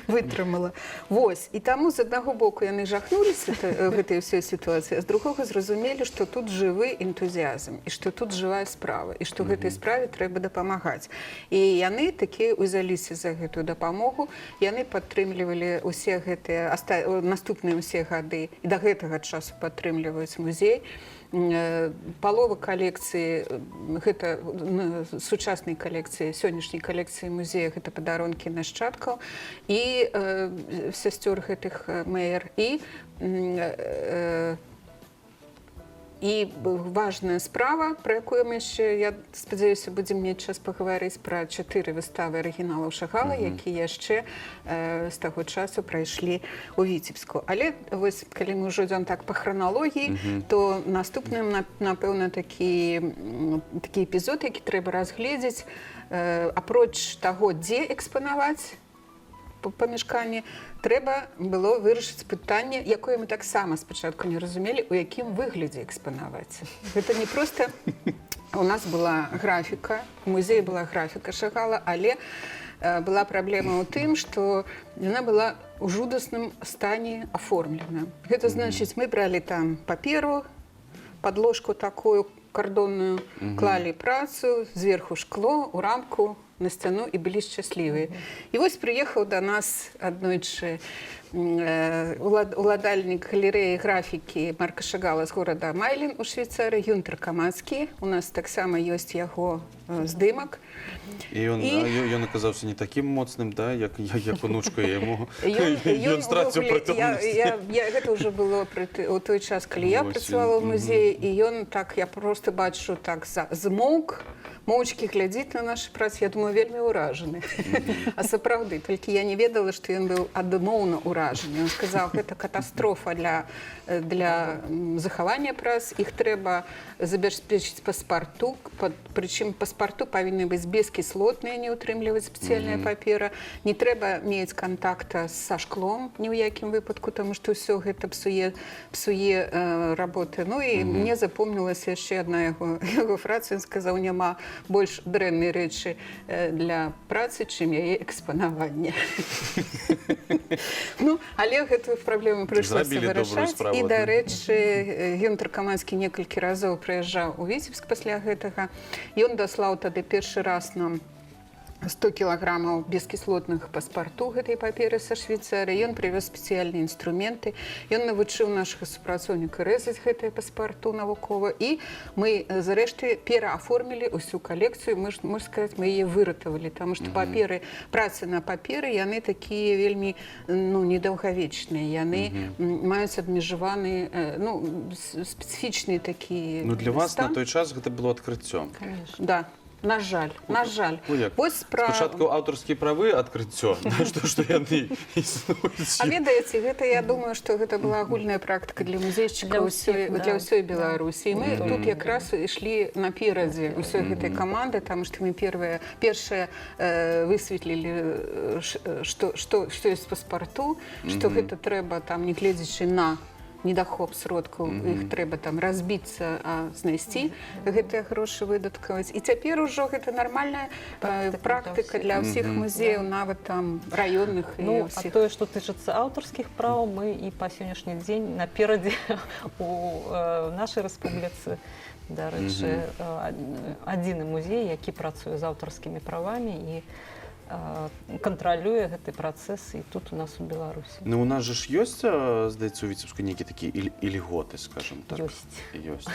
вытрымала. Вось, і таму, з аднаго боку, яны жахнуліся гэтай ўсёй сітуацыі, а з другога зразумелі, што тут жывы энтузіазм і што тут жывая справа, і што гэтай справе трэба дапамагаць. І яны такі ўзяліся за гэтую дапамогу, яны падтрымлівалі ўсе гэтыя наступныя ўсе гады і да гэтага часу падтрымліваюць музей. Палова калекцыі, гэта сучаснай калекцыі, сённяшняй калекцыі музея, гэта падарункі нашчадкаў і сясцёр гэтых Мэйер, і важная справа, пра якую мы яшчэ, я спадзяюся, будзем мець час пагаварыць, пра чатыры выставы арыгіналаў Шагала, якія яшчэ з таго часу прайшлі ў Віцебску. Але вось калі мы ўжо ідзём так па храналогіі, то наступным, напэўна, такі эпізод, які трэба разгледзець, апроч таго, дзе экспанаваць памяшканні, трэба было вырашыць пытанне, якое мы таксама спачатку не разумелі, у якім выглядзе экспанаваць. Гэта не проста у нас была графіка, у музеі была графіка Шагала, але была праблема ў тым, што яна была ў жудасным стане аформлена. Гэта значыць, мы бралі там паперу, подложку такую кардонную, клалі працу, зверху шкло, у рамку, на сцяну, і былі шчаслівыя. І вось прыехаў да нас аднойчы уладальнік галерэі графікі Марка Шагала з горада Майлін у Швейцарыі Гюнтер Камацкі. У нас таксама ёсць яго здымак. І ён, ён аказаўся не такім моцным, да, як унучка яму. Ён Ён страціў увогуле, прытомнасць. Гэта ўжо было у той час, калі я Вось працавала ў ён, музеі, і ён так, я просто бачу, так змоўк, моўчкі глядзіць на нашы працы, я думаю, вельмі ўражаны. А сапраўды, толькі я не ведала, што ён быў адмоўна ўражаны. Ён сказаў: «Гэта катастрофа для захавання прац, іх трэба забяспечыць паспарту, прычым паспарту павінны быць бескіслотныя, не ўтрымліваць спецыяльная папера, не трэба мець кантакта са шклом ні ў якім выпадку, таму што ўсё гэта псуе работы». Ну і мне запомнілася яшчэ адна яго фраза, ён сказаў: «Няма больш дрэннай рэчы для працы, чым яе экспанаванне». Ну, але гэтую праблему прыйшлося Зрабілі добрую вырашаць. справу, І, да. дарэчы, Гюнтер Каманскі некалькі разоў прыязджаў у Віцебск пасля гэтага. Ён даслаў тады першы раз нам 100 кілаграмаў бескіслотных паспарту гэтай паперы са Швейцарыі. Ён прывёз спецыяльныя інструменты. Ён навучыў нашага супрацоўніка рэзаць гэтае паспарту навукова. І мы, зрэшты, перааформілі ўсю калекцыю. Мы ж, можна сказаць, мы яе выратавалі, таму што паперы, працы на паперы, яны такія вельмі, ну, недаўгавечныя. Яны маюць абмежаваны, ну, спецыфічны такі Ну, для вас на стан. той час гэта было адкрыццём. Конечно. Да. На жаль, на жаль. Ну, як? Вось пра... Спачатку аўтарскія правы адкрыццё, да, што яны існуюць. А ведаеце, гэта, я думаю, што гэта была агульная практыка для музейчыкаў Для ўсіх, ўсёй, да. для ўсёй Беларусі. І мы тут якраз ішлі наперадзе ўсёй гэтай каманды, таму што мы першае высветлілі, што ёсць паспарту, што гэта трэба там, не гледзячы на недахоп сродкаў, іх трэба там разбіцца, а знайсці гэтыя грошы, выдаткаваць. І цяпер ужо гэта нармальная Практыка практыка для для ўсіх музеяў, нават там раённых і Ну, а ўсіх. тое, што тычыцца аўтарскіх праў, мы і па сённяшні дзень наперадзе у нашай рэспубліцы. Дарэчы, адзіны музей, які працуе з аўтарскімі правамі і кантралюе гэты працэс і тут, у нас, у Беларусі. Ну, у нас же ж ёсць, здаецца, у Віцебску нейкі такі ільготы, скажем так. Ёсць. Ёсць.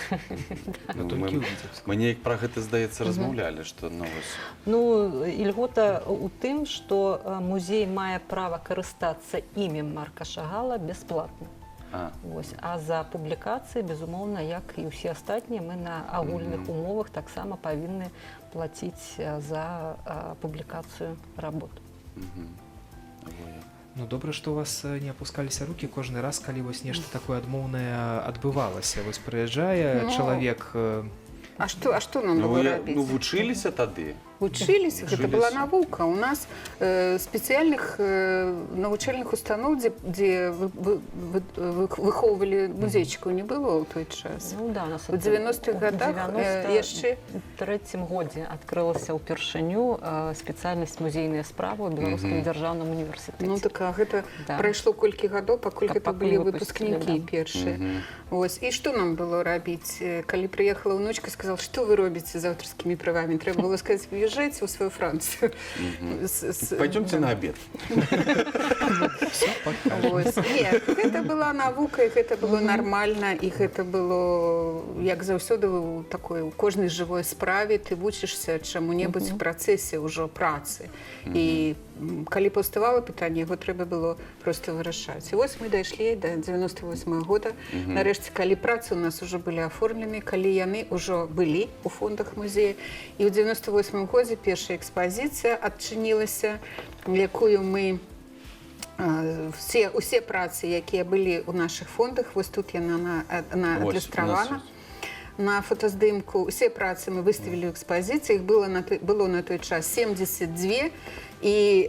Но Ну, толькі мы, ў Віцебску. мы неяк пра гэта, здаецца, размаўлялі, што, ну, вось, Ну, ільгота у тым, што музей мае права карыстацца імем Марка Шагала бясплатна. А, Вось. А за публікацыі, безумоўна, як і ўсе астатнія, мы на агульных умовах таксама павінны плаціць за публікацыю работ. Во як. Ну, добра, што у вас не апускаліся рукі кожны раз, калі вось нешта такое адмоўнае адбывалася. Вось прыязджае Ну, чалавек А што нам Ну, было я, рабіць? ну, вучыліся тады. Вучыліся, гэта была Вучыліся. навука. У нас спецыяльных навучальных устаноў, дзе выхоўвалі музейчыкаў, не было ў той час. Ну, да, у нас У 90-х годах, яшчэ трэцім годзе адкрылася ўпершыню спецыяльнасць музейныя справы ў Беларускім дзяржаўным універсітэце. Ну так, а гэта прайшло колькі гадоў, пакуль Каб гэта пакуль былі выпусцілі, выпускнікі да. першыя. Вось. І што нам было рабіць, калі прыехала ўнучка, сказала: «Што вы робіце з аўтарскімі правамі?» Трэба было сказаць: «Уезжайте ў сваю Францыю». Пойдемте на обед. Всё покажем. Вось. Не, гэта была навука, і гэта было нармальна, і гэта было, як заўсёды у такой, у кожнай жывой справе ты вучышся чаму-небудзь у працэсе ўжо працы. І калі паўставала пытанне, яго трэба было просто вырашаць. І вось мы дайшлі до 98 -го года. Нарэшце, калі працы у нас ужо былі аформлены, калі яны ўжо былі у фондах музея. І ў 98 годзе першая экспазіцыя адчынілася, якую мы усе працы, якія былі ў нашых фондах, вось тут яна на Вось, у нас адлюстравана ёсць. на фотаздымку. Усе працы мы выставілі ў экспазіцыі, іх было на той час 72. І,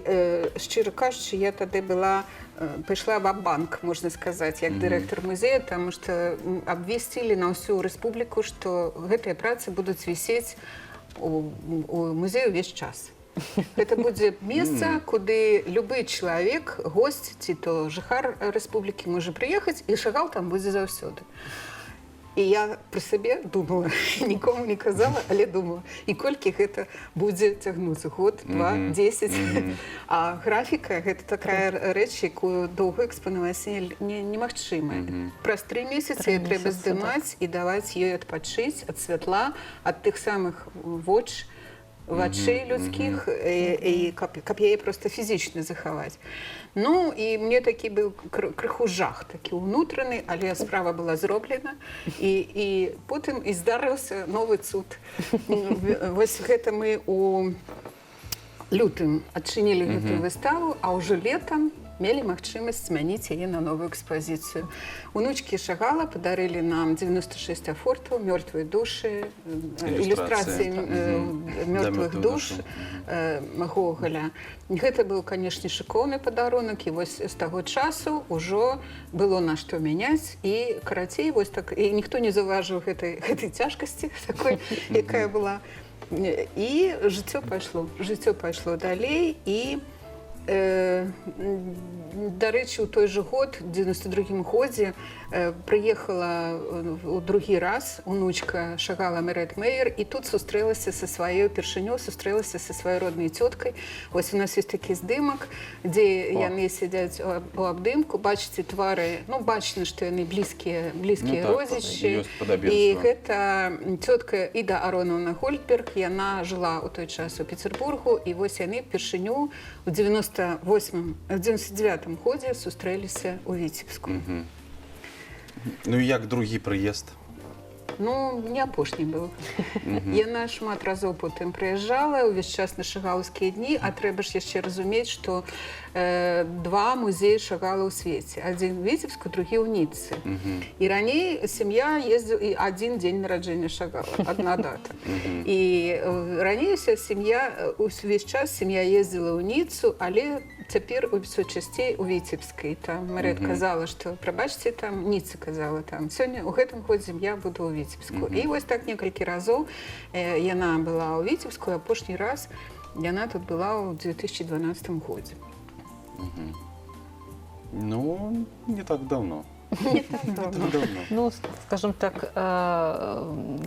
шчыра кажучы, я тады была пайшла ва-банк, можна сказаць, як дырэктар музея, таму што абвесцілі на ўсю рэспубліку, што гэтыя працы будуць вісець у музею ўвесь час. Гэта будзе месца, куды любы чалавек, госць ці то жыхар рэспублікі, можа прыехаць, і Шагал там будзе заўсёды. І я пры сабе думала, нікому не казала, але думала, і колькі гэта будзе цягнуцца: год, два, 10. А графіка — гэта такая рэч, якую доўга экспанаваць немагчыма. Праз 3 месяцы Тры трэба месяцы, здымаць і даваць ёй адпачыць ад святла, ад тых самых вачэй людскіх, і каб яе просто фізічна захаваць. Ну і мне такі быў крыху жах такі ўнутраны, але справа была зроблена, і потым і здарыўся новы цуд. Вось гэта мы у лютым адчынілі гэтую выставу, а ўжо летам мелі магчымасць змяніць яе на новую экспазіцыю. Унучкі Шагала падарылі нам 96 афортаў, мёртвыя душы, Ілюстрацыі, ілюстрацыі мёртвых Да, мёртвых душ душ. Гогаля. Гэта быў, канешне, шыкоўны падарунак, і вось з таго часу ўжо было на што мяняць, і карацей, вось так, і ніхто не заўважыў гэтай цяжкасці такой, якая была. І жыццё пайшло далей, і дарэчы, у той же год, 92 годзе, прыехала у другі раз унучка Шагала Мэрэт Мейер, і тут сустрэлася са сваёй упершыню сустрэлася са сваёй роднай цёткай. Вось у нас есть такі здымак, дзе О. яны сядзяць у абдымку, бачыце твары, ну, бачна, што яны блізкія Ну, так, родзічы. ёсць падабенства. І гэта цётка Іда Аронаўна Гольдберг, яна жыла ў той час у Петербургу, і вось яны ўпершыню у 98, 99 годзе сустрэліся ў Віцебску. Ну і як другі прыезд? Ну, не апошні быў. Яна шмат разоў потым прыязджала ўвесь час на шагалаўскія дні, а трэба ж яшчэ разумець, што два музеі Шагала ў свеце. Адзін у Віцебску, другі ў Ніцы. І раней сям'я ездзіла, і адзін дзень нараджэння Шагала, адна дата. І раней уся сям'я, увесь час сям'я ездзіла ў Ніцу, але цяпер ўсё часцей у Віцебскай. Там Мэрэт казала, што, прабачце, там Ніца казала, там сёння, у гэтым годзе я буду ў Віцебску. І вось так некалькі разоў яна была ў Віцебску, апошні раз яна тут была ў 2012 годзе. Ну, не так давно. Не так Не давно. так давно. Ну, скажем так,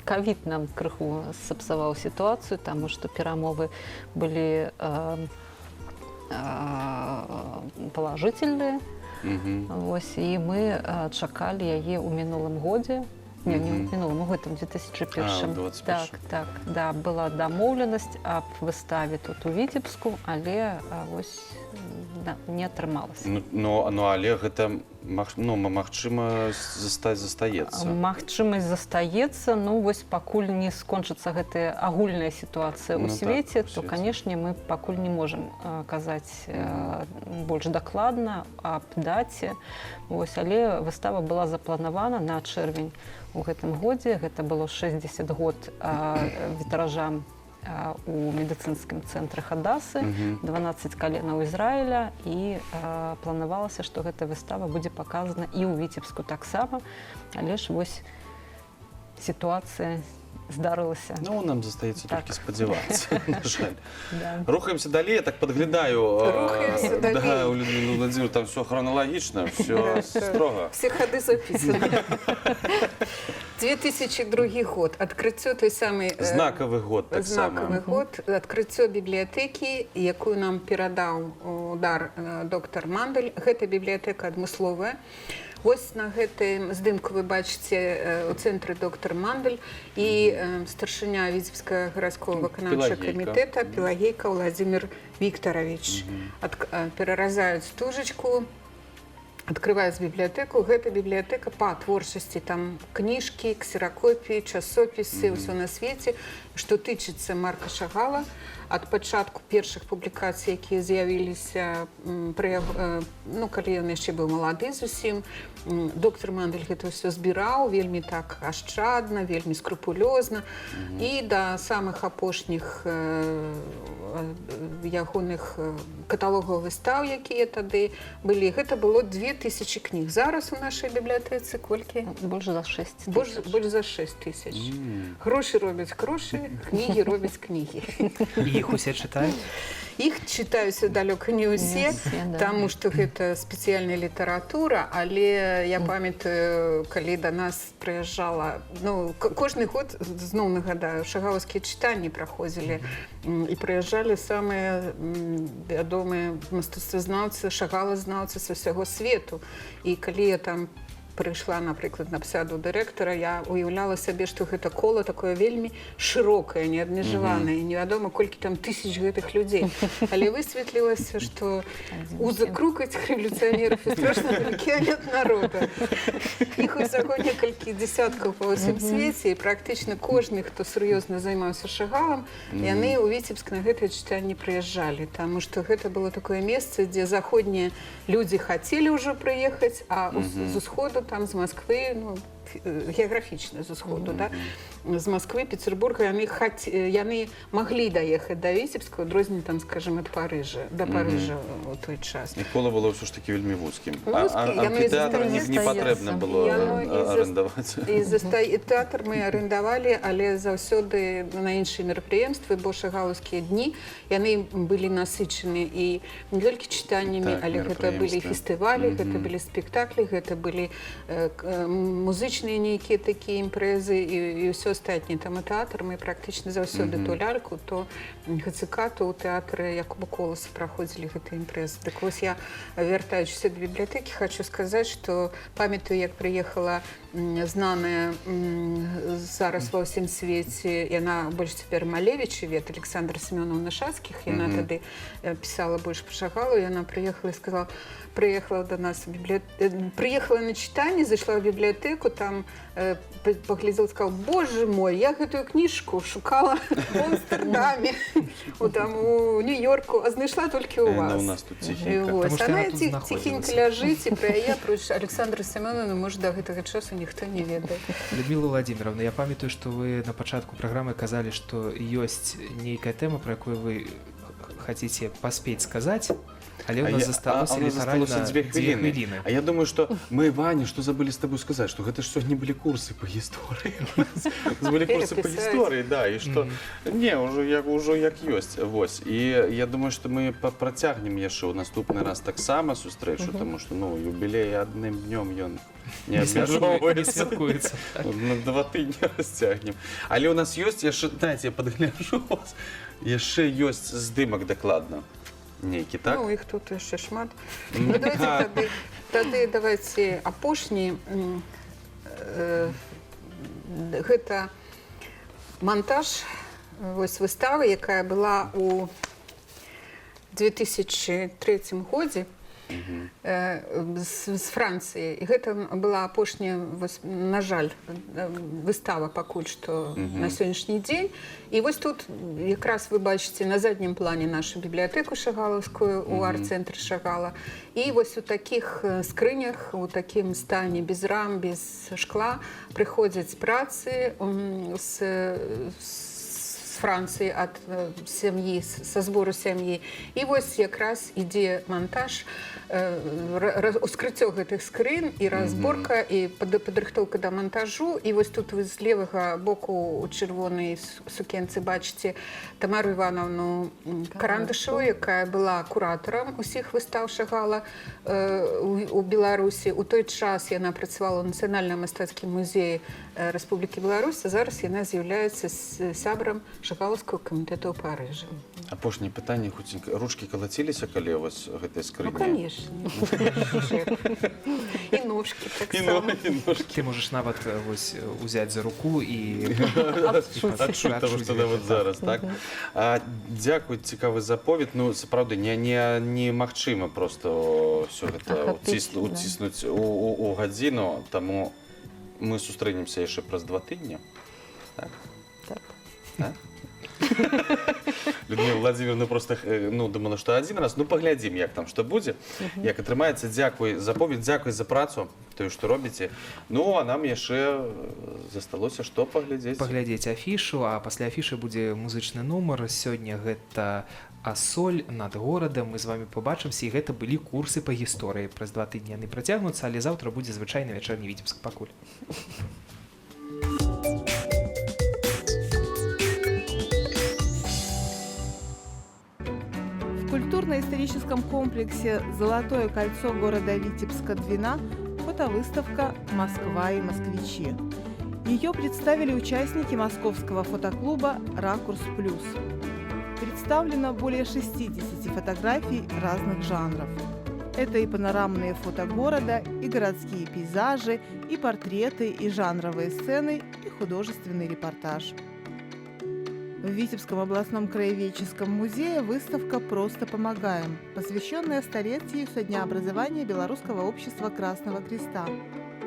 кавід нам крыху сапсаваў сітуацыю, таму што перамовы былі положительные. Вось, і мы чакалі яе ў мінулым годзе. Не, не ў мінулым, у гэтым 2001. А, у 21-м. Так, да, была дамоўленасць аб выставе тут, у Віцебску, але вось, да, не атрымалася. Ну, але гэта ну, магчыма, застаецца. Магчымасць застаецца, ну вось пакуль не скончыцца гэтая агульная сітуацыя ў Ну так, свеце, у то, свеце. канешне, мы пакуль не можам казаць больш дакладна аб даце. Вось, але выстава была запланавана на чэрвень у гэтым годзе. Гэта было 60 год вітражам. у медыцынскім цэнтры Хадасы, 12 каленаў Ізраіля, і планавалася, што гэта выстава будзе паказана і ў Віцебску таксама, але ж вось сітуацыя здарылася. Ну, нам застаецца Так. толькі спадзявацца, на жаль. Да. Рухаемся далей, я так падглядаю. Рухаемся Да, далей. у Людмилы Владимировны там все храналагічна, все строго. Все ходы записаны. 2002 год. Адкрыццё той самай Знакавы год таксама. Знакавы год. Адкрыццё бібліятэкі, якую нам перадаў у дар доктар Мандэль. Гэта бібліятэка адмысловая. Вось на гэтым здымку вы бачыце у цэнтры доктар Мандэль і старшыня Віцебскага гарадскога выканаўчага Пелагейка. камітэта Пелагейка Владимир Викторович. Пераразаюць стужачку, открываюць бібліятэку. Гэта бібліятэка па творчасці, там кніжкі, ксеракопіі, часопісы, ўсё на свеце, што тычыцца Марка Шагала, ад пачатку першых публікацый, якія з'явіліся ну, калі ён яшчэ быў малады зусім. Доктор Мандэль гэта ўсё збіраў вельмі так ашчадна, вельмі скрупулёзна, і да самых апошніх ягоных каталогаў выстаў, якія тады былі. Гэта было 2000 кніг. Зараз у нашай бібліятэцы колькі? Больш за 6. Больш за 6 тысяч. Грошы робяць грошы, кнігі робяць кнігі. І іх усе чытаюць? Іх чытаюць далёка не ўсе, Не ўсе, да. таму што гэта спецыяльная літаратура, але я памятаю, калі да нас прыязджала, ну, кожны год, зноў нагадаю, шагалаўскія чытанні праходзілі, і прыязджалі самыя вядомыя мастацтвазнаўцы, шагалазнаўцы з усяго свету. І калі я там прыйшла, напрыклад, на пасаду дырэктара, я уяўляла сабе, што гэта кола такое вельмі шырокае, неабмежаванае, невядома, колькі там тысяч гэтых людзей. Але высветлілася, што узок круг этих революционеров и страшно далеки они от народа. Іх усяго некалькі дзесяткаў па ўсім свеце, і практычна кожны, хто сур'ёзна займаўся Шагалам, яны ў Віцебск на гэтае чытанне прыязджалі, таму што гэта было такое месца, дзе заходнія людзі хацелі ўжо прыехаць, а з усходу, там з Москвы, ну, геаграфічна з усходу, да? З Москвы, Петербурга, яны маглі даехаць да Віцебска, у адрозненне там, скажем, ад Парыжа, да Парыжа у той час. І кола было ўсё ж такі вельмі вузкім. Вузкім, яно і Амфітэатр не патрэбна застаецца. было Яно і арендаваць. І тэатр мы арендавалі, але заўсёды на іншыя мерапрыемствы, бо шагалаўскія дні, яны былі насычаны і не толькі чытаннямі, Так, але гэта былі мерапрыемствы. фестывалі, гэта былі спектаклі, гэта былі музычныя нейкія такія імпрэзы і ўсё астатняе. Там і тэатр мы практычна заўсёды то ляльку, то ГЦК, то ў тэатры Якуба Коласа праходзілі гэтыя імпрэзы. Дык вось, я, вяртаючыся да бібліятэкі, хочу сказаць, што памятаю, як прыехала знаная зараз ва ўсім свеце, яна больш цяпер малевічавед, Александра Семёновна Шацкіх, яна тады пісала больш па Шагалу, яна прыехала і сказала, прыехала до нас прыехала на чытанне, зайшла ў бібліятэку, там паглядзела, сказала: «Боже мой, я гэтую кніжку шукала в Амстердаме, там у Нью-Йорку, а знайшла толькі у Яна вас». у нас тут І ціхенька. вось, Таму што она яна тут знаходзілася. ціхенька ляжыць, і пра яе, апроч Александры Семёновны, можа, да гэтага часу ніхто не ведае. Людмила Владимировна, я памятаю, што вы на пачатку праграмы казалі, што ёсць нейкая тэма, пра якую вы хаце паспець сказаць, але ў А нас засталося а у нас літаральна засталося дзве дзве хвіліны. хвіліны. А я думаю, что мы, Ваня, что забыли с тобой сказать, что гэта ж сёння былі курсы по гісторыі. У нас былі курсы по Перапісаць. гісторыі, да, і что не, ўжо як ёсць. Вось. І я думаю, что мы працягнем яшчэ ў наступны раз таксама сустрэчу, тому что, ну, юбілей адным днём ён не Не абмяжоўваецца. святкуецца. На 2 тыдні расцягнем. Але у нас ёсць яшчэ, дайте я падгляжу вас. Яшчэ ёсць здымак дакладна. Нейкі, так? Ну, іх тут яшчэ шмат. Ну, давайте тады давайте апошні. Гэта монтаж вось выставы, якая была у 2003 годзе з Францыі. І гэта была апошняя, вось, на жаль, выстава пакуль што на сённяшні дзень. І вось тут якраз вы бачыце на заднім плане нашу бібліятэку шагалаўскую у арт-цэнтры Шагала. І вось у такіх скрынях, у такім стане, без рам, без шкла, прыходзяць працы з з Францыі ад сям'і, са збору сям'і. І вось якраз ідзе монтаж, ускрыццё гэтых скрын і разборка і падрыхтоўка да монтажу. І вось тут вы з левага боку у чырвонай сукенцы бачыце Тамару Івановну Карандышеву, якая была куратарам усіх выстаў Шагала у Беларусі. У той час яна працавала ў Нацыянальным мастацкім музеі Рэспублікі Беларусь, а зараз яна з'яўляецца сябрам Шагалаўскага камітэта ў Парыжы. Апошняе пытанне хуценька. Ручкі калаціліся, калі вось гэтыя скрыні? Ну, конечно. І ножкі І таксама. ногі, і ножкі. Ты можаш нават вось узяць за руку і Адчуць. Адчуць таго, што нават зараз, так? Дзякуй, цікавы заповед. Ну, сапраўды, немагчыма просто ўсё гэта Ахапіць, да. уціснуць у гадзіну, таму мы сустрэнемся яшчэ праз 2 тыдні. Так? Так. Так? Людмила Владимировна просто ну, думала, што адзін раз. Ну, паглядзім, як там што будзе, як атрымаецца. Дзякуй за повед, дзякуй за працу, тое, што робіце. Ну, а нам яшчэ засталося што паглядзець? Паглядзець афішу, а пасля афішы будзе музычны нумар. Сёння гэта «Асоль над горадам». Мы з вами побачымся, і гэта былі курсы па гісторыі. Праз 2 тыдні яны працягнуцца, але заўтра будзе звычайны вячэрні Віцебск. Пакуль. В культурно-историческом комплексе «Золотое кольцо города Витебска-Двина» фотовыставка «Москва и москвичи». Ее представили участники московского фотоклуба «Ракурс Плюс». Представлено более 60 фотографий разных жанров. Это и панорамные фото города, и городские пейзажи, и портреты, и жанровые сцены, и художественный репортаж. В Витебском областном краеведческом музее выставка «Просто помогаем», посвященная столетию со дня образования Белорусского общества Красного Креста.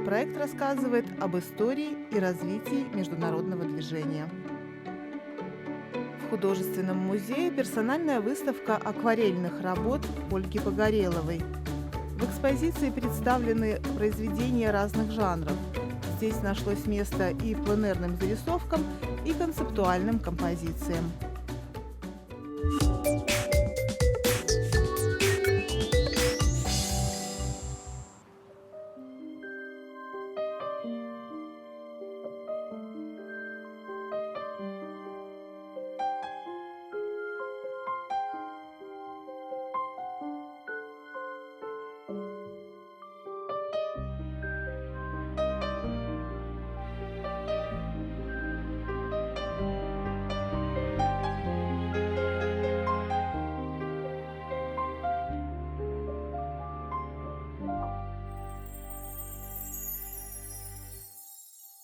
Проект рассказывает об истории и развитии международного движения. В художественном музее персональная выставка акварельных работ Ольги Погореловой. В экспозиции представлены произведения разных жанров. Здесь нашлось место и пленэрным зарисовкам, и концептуальным композициям.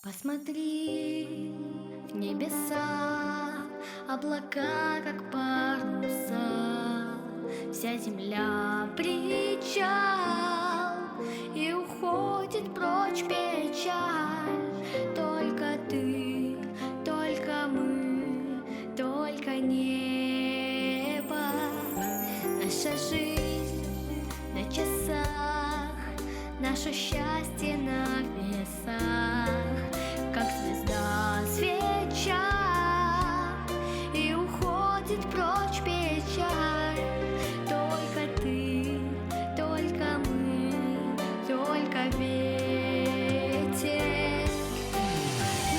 Посмотри в небеса, облака, как паруса. Вся земля причал, и уходит прочь печаль. Только ты, только мы, только небо. Наша жизнь на часах, наше счастье на весах, как звезда свеча, и уходит прочь печаль. Только ты, только мы, только ветер.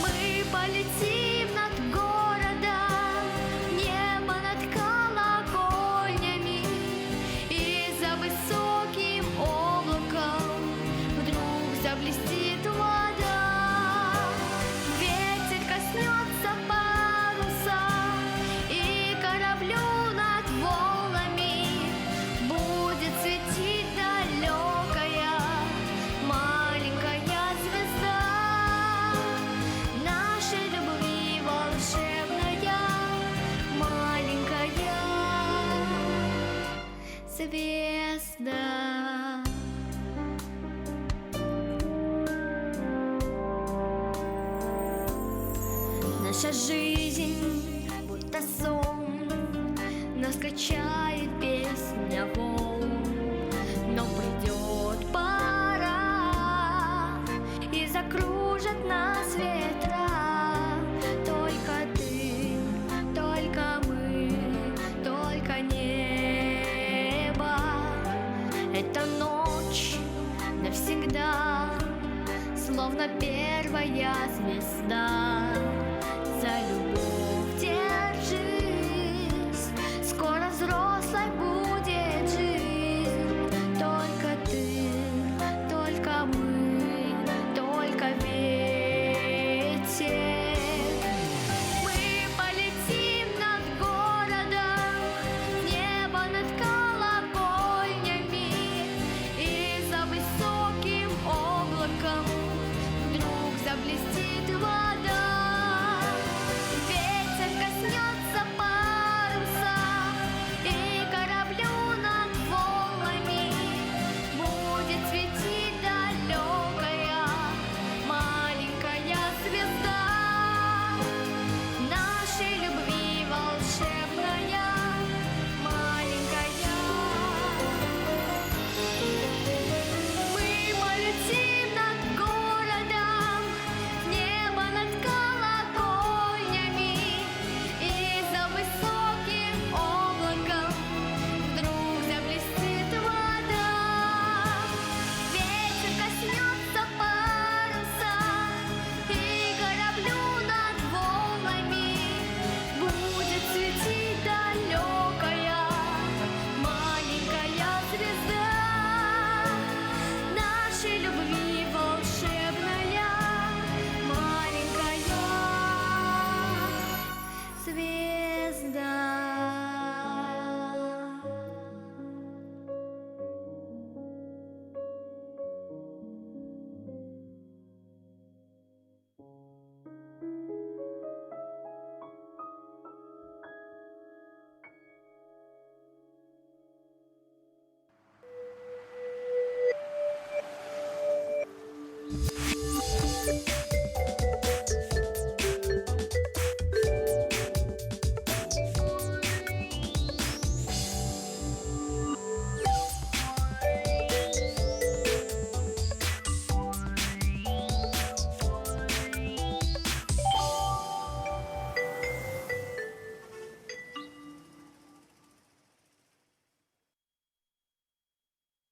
Мы полетим над городом, небо над колокольнями, и за высоким облаком вдруг заблестит вода. Ветер коснется паруса, и кораблю над волнами будет светить далекая маленькая звезда нашей любви, волшебная маленькая звезда. Наша жизнь будто сон, нас качает песня волн, но придет пора, и закружат нас ветра. Только ты, только Словно первая звезда. За любовь держись, скоро взрослой.